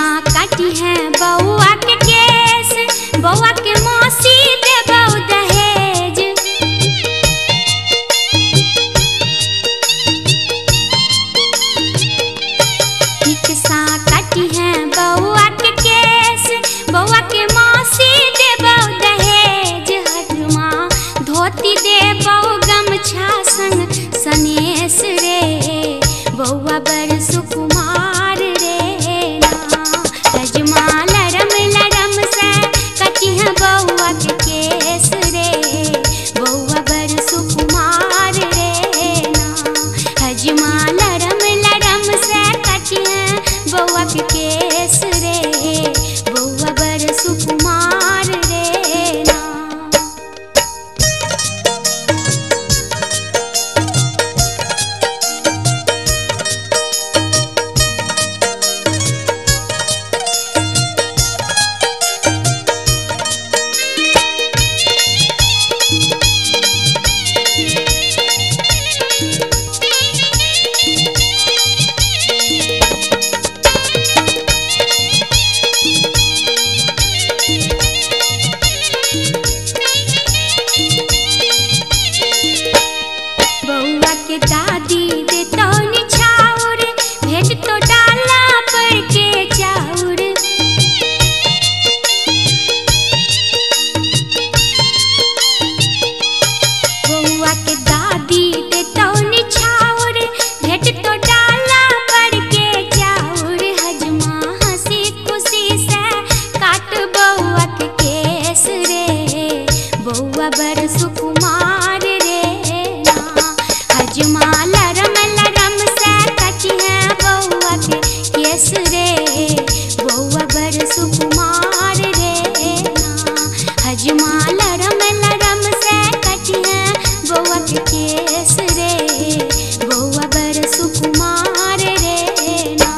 [SPEAKER 9] सा काटी है बउआ के केस, बउआ के मौसी देबौ दहेज। ठीक सा काटी है बउआ के केस, बउआ के मौसी देबौ दहेज। हजमा धोती देबौ गमछा संग सनेस रे, बउआ बड़ सुकुमार रे ना। हजमा लरम लरम से कटी है बउआ के केस रे, बउआ बड़ सुकुमार रे ना। हजमा लरम लरम से कटी है बउआ के केस रे, बउआ बड़ सुकुमार रे ना। बउआ के दादी दे तो निछाउर, भेज तो डाला पर के चाउर। बउआ के दादी दे तो निछाउर, भेज तो डाला पर के चाउर। हजमा हंसी खुशी से काट बउआ के केस रे, बउआ बड़ सुकुमार रे ना। हजमा लरम लरम से कटी है बउआ के केस रे, बउआ बड़ सुकुमार रे ना। हजमा लरम लरम से कटी है बउआ के केस रे, बउआ बड़ सुकुमार रे ना।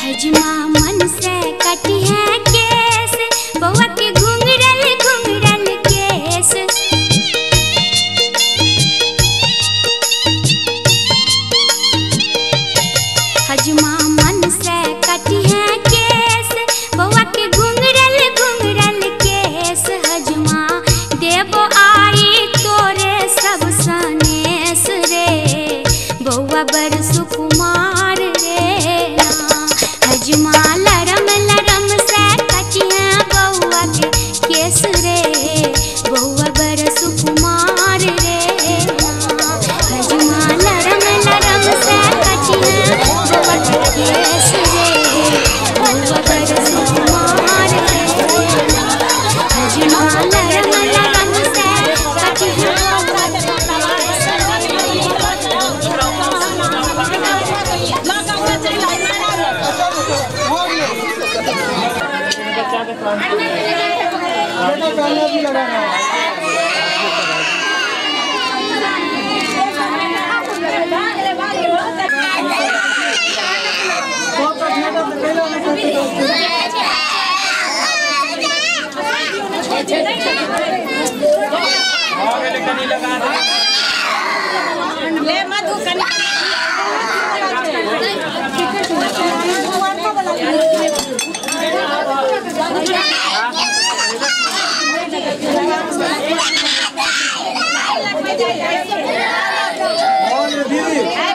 [SPEAKER 9] हजमा मन से कटी है केस, बउआ के घुंघरल घुंघरल केस। हजमा मन से कटी है केस, बउआ के घुंघरल घुंघरल केस। हजमा देबो आई तोरे सब सनेस रे, बउआ बड़ सुकुमार रे ना। हजमा लरम लरम से कटी है बउआ के केस रे, बउआ बड़ सुकुमार रे ना। हजमा लरम लरम से कटी है बउआ के केस रे, बउआ बड़ सुकुमार रे ना। हजमा लरम लरम से कटी है बउआ के केस
[SPEAKER 6] ले मधु कनी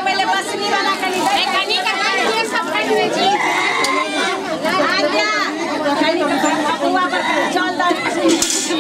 [SPEAKER 6] पहले बसनी वाला कनी कनी का सब कनी जी आ गया कनी हुआ पर चल दा कनी के।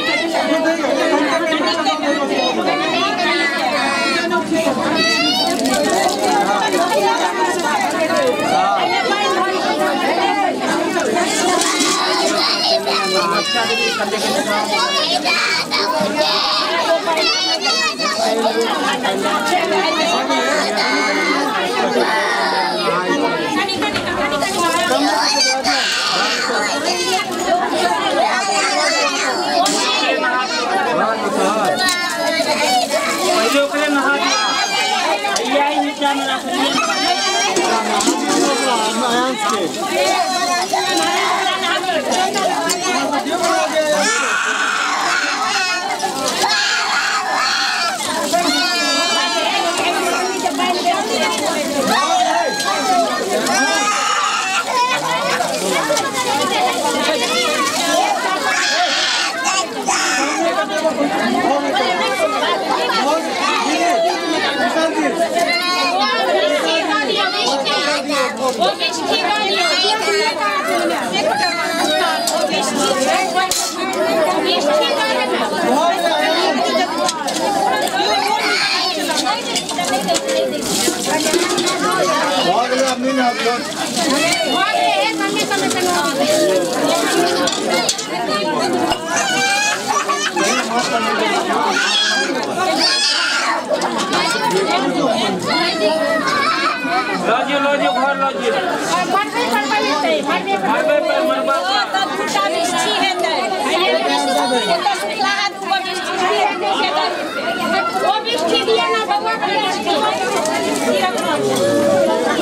[SPEAKER 4] लो घर लो जी मरबे पर मरबा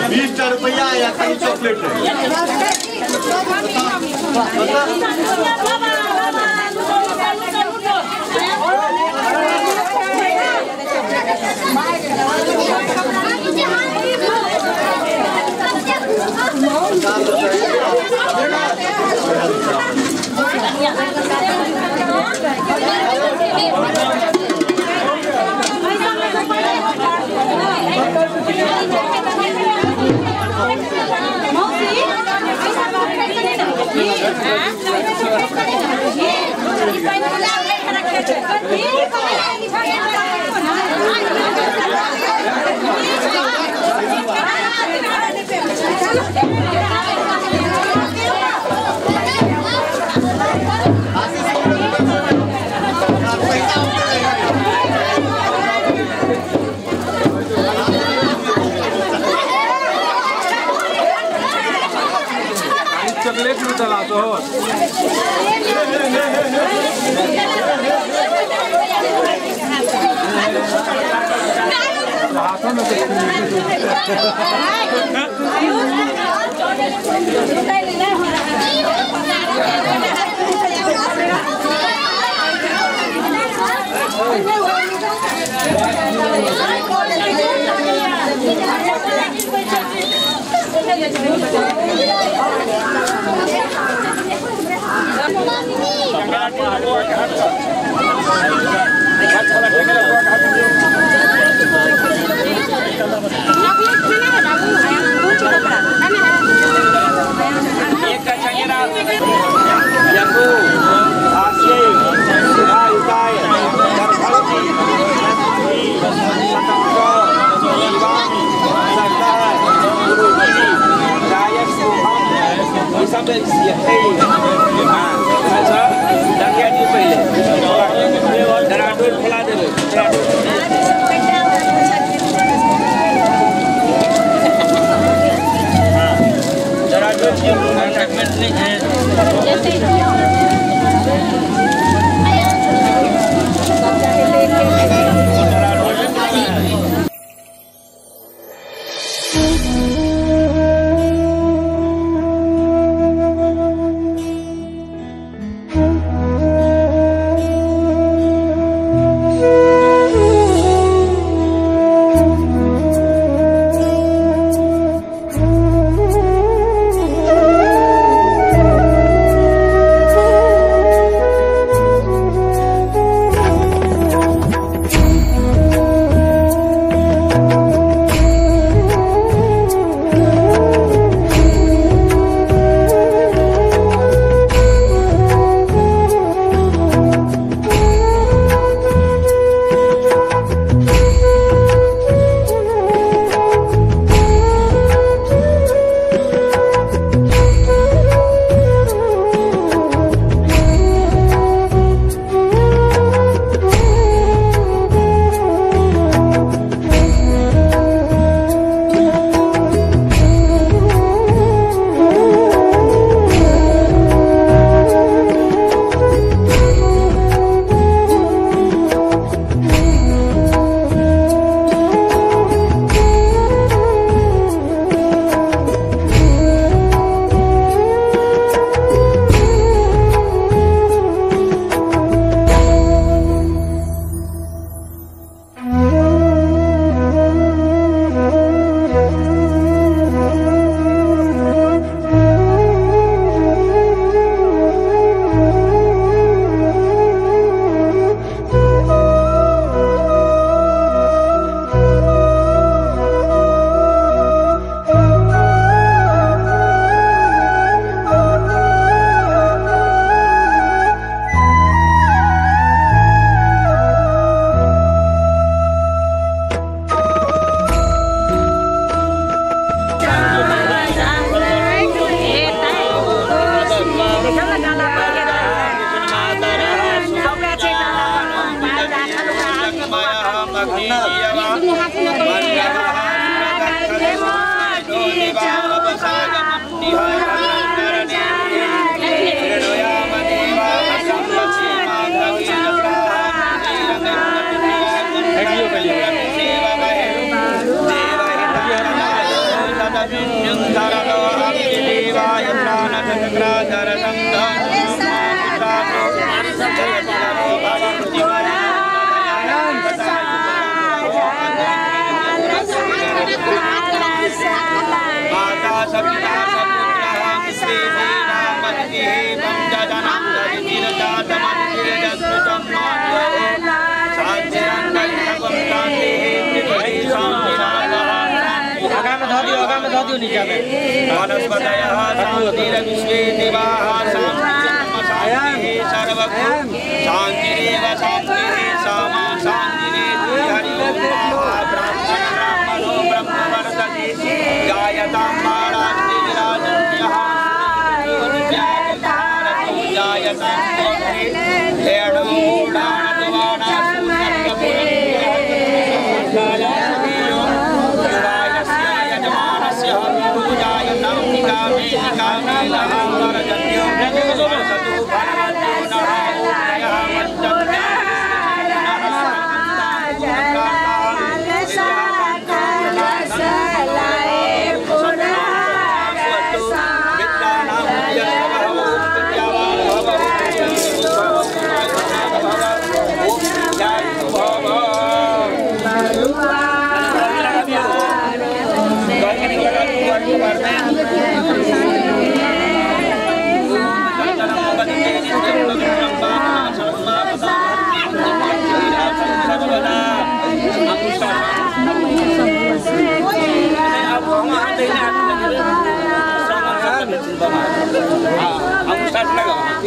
[SPEAKER 11] बीस रुपया या कहीं चॉकलेट है।
[SPEAKER 4] चॉकलेट में चला तो हो। हाथों में
[SPEAKER 1] एक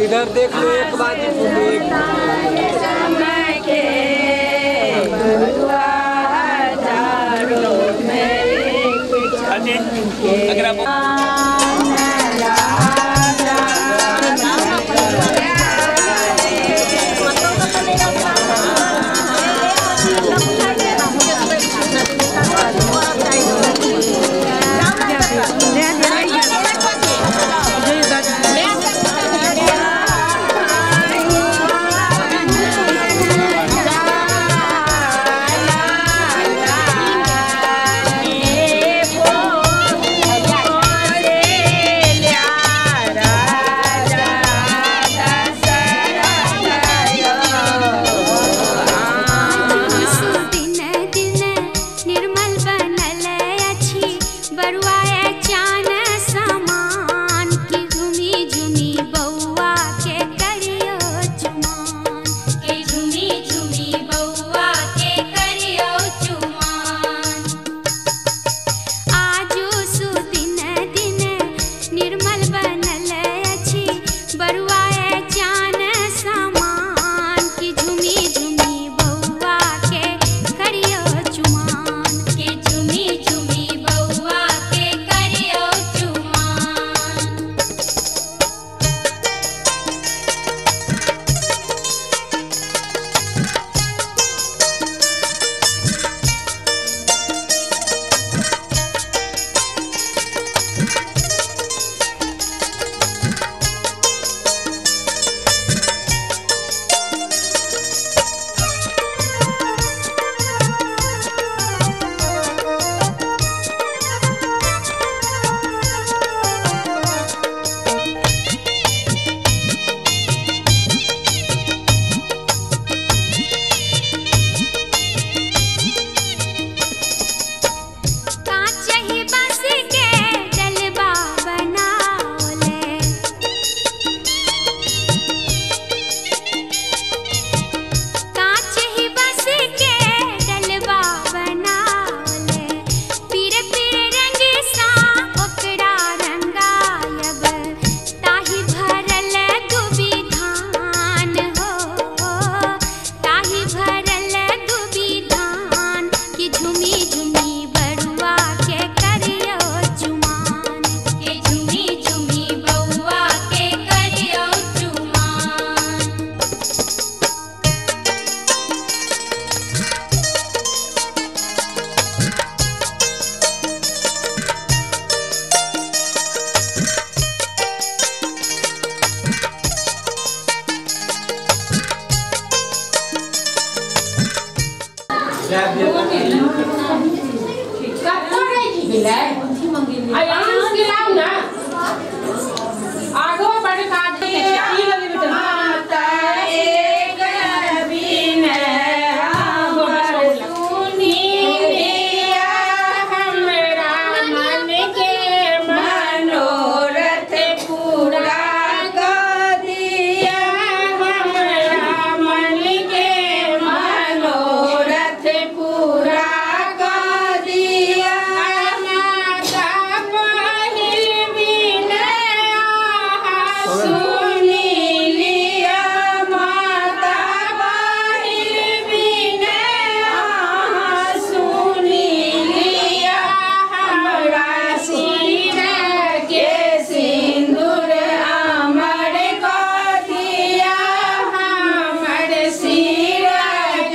[SPEAKER 11] इधर देख लो एक बार
[SPEAKER 5] अंश के लाओ ना आगो बड़े काज के ई लगी बेटा
[SPEAKER 6] माता एक विनय हमर सुनी लिया हमरा मन के मनोरथ पूरा कर दिया हमरा मन के मनोरथ पूरा कर दिया माता पहिल विनय सुनी लिया माता पहिल विनय सुनी लिया हमरा सिर के सिंदूर अमर कर दिया हमर सिर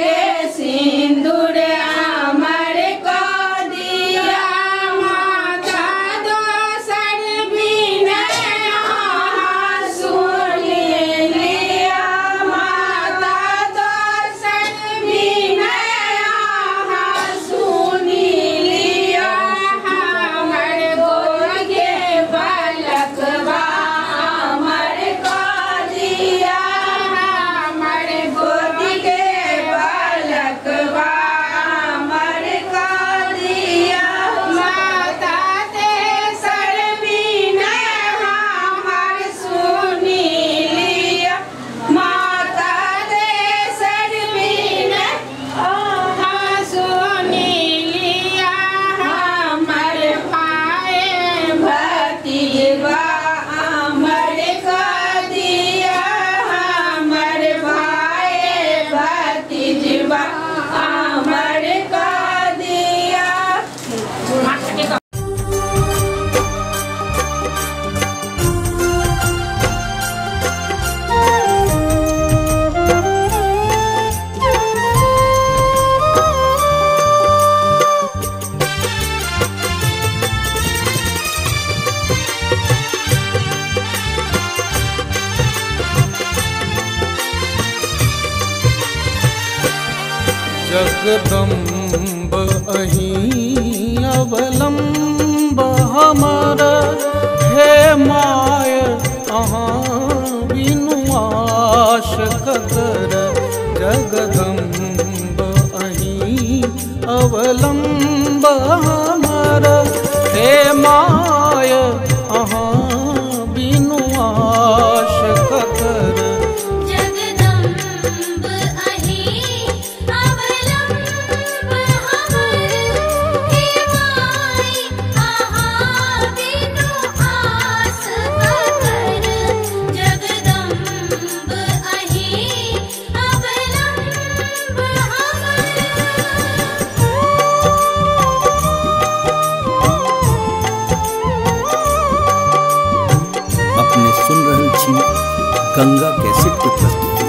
[SPEAKER 6] के सिंदूर अमर कर दिया माता दोसर विनय सुनी लिया माता दोसर विनय सुनी लिया हमर गोद के बालकवा अमर कर दिया हमर गोद के बालकवा अमर कर दिया माता तेसर विनय हमर सुनी लिया माता तेसर विनय सुनी लिया हमर भाई भतीजवा अमर कर दिया हमर भाई भतीजवा अमर कर दिया।
[SPEAKER 13] जगदम्ब अहीं अवलम्ब हमर हे my अहाँ बिनु आश ककर जगदम्ब अहीं अवलम्ब हमर हे my अहाँ बिनु आश ककर
[SPEAKER 9] जगदम्ब अहीं अवलम्ब हमर हे my अहाँ बिनु आस ककर जगदम्ब अहीं अवलम्ब हमर।
[SPEAKER 14] अपने सुन रहल छी गंगा कैसेट के प्रस्तुति।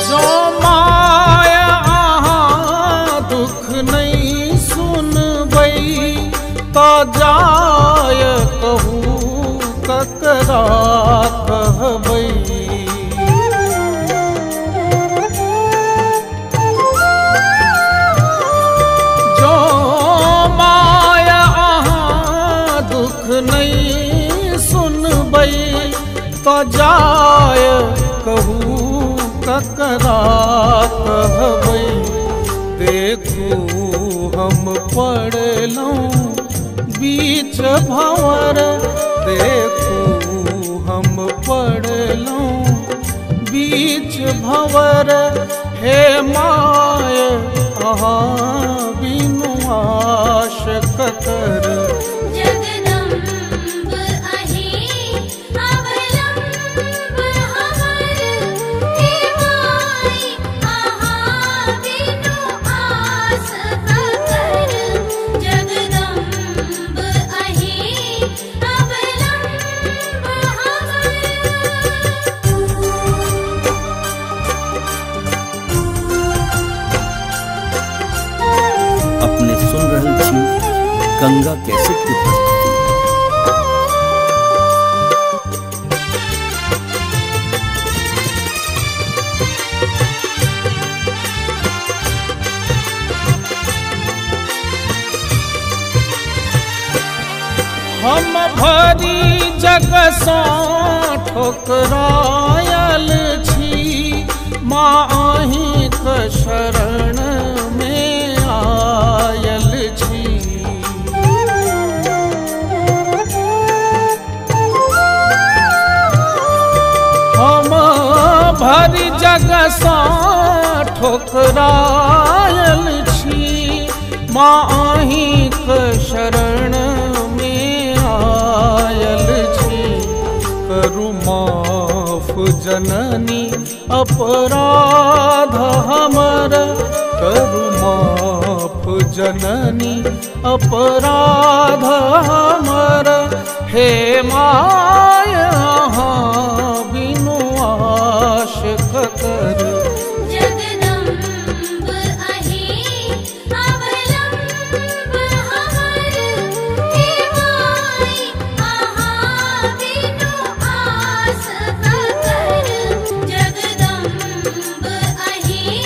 [SPEAKER 13] जो my अहाँ दुख नहीं सुनबै त जाय कहू ककरा कहबै जो my अहाँ दुख नहीं सुनबै त जाय कहू ककरा कहबै देखू हम पड़लहुँ बीच भंवर देखू हम पड़लहुँ बीच भंवर हे my अहाँ बिनु आश ककर
[SPEAKER 9] जगदम्ब अहीं अवलम्ब हमर हे my अहाँ बिनु आस ककर जगदम्ब अहीं अवलम्ब हमर।
[SPEAKER 14] अपने सुन रहल छी गंगा कैसेट की प्रस्तुति।
[SPEAKER 13] हम भरी जग सँ ठोकरायल छी, माँ अहींक शरण में आयल छी। हम भरी जग सँ ठोकरायल छी, माँ अहींक शरण में आयल छी। करू माफ जननी अपराध हमर, करू माफ जननी अपराध हमर, हे my अहाँ बिनु आश ककर।
[SPEAKER 9] जगदम्ब अहीं अवलंब हमर, हे my अहाँ बिनु आस ककर। जगदम्ब अहीं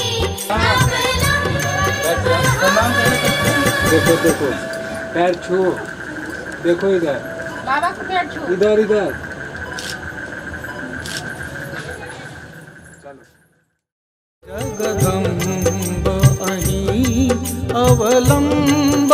[SPEAKER 9] अवलंब हमर।
[SPEAKER 4] देखो देखो पैर छुओ, देखो इधर
[SPEAKER 6] बाबा को पैर छुओ,
[SPEAKER 4] इधर इधर।
[SPEAKER 13] जगदम्ब अहीं अवलंब।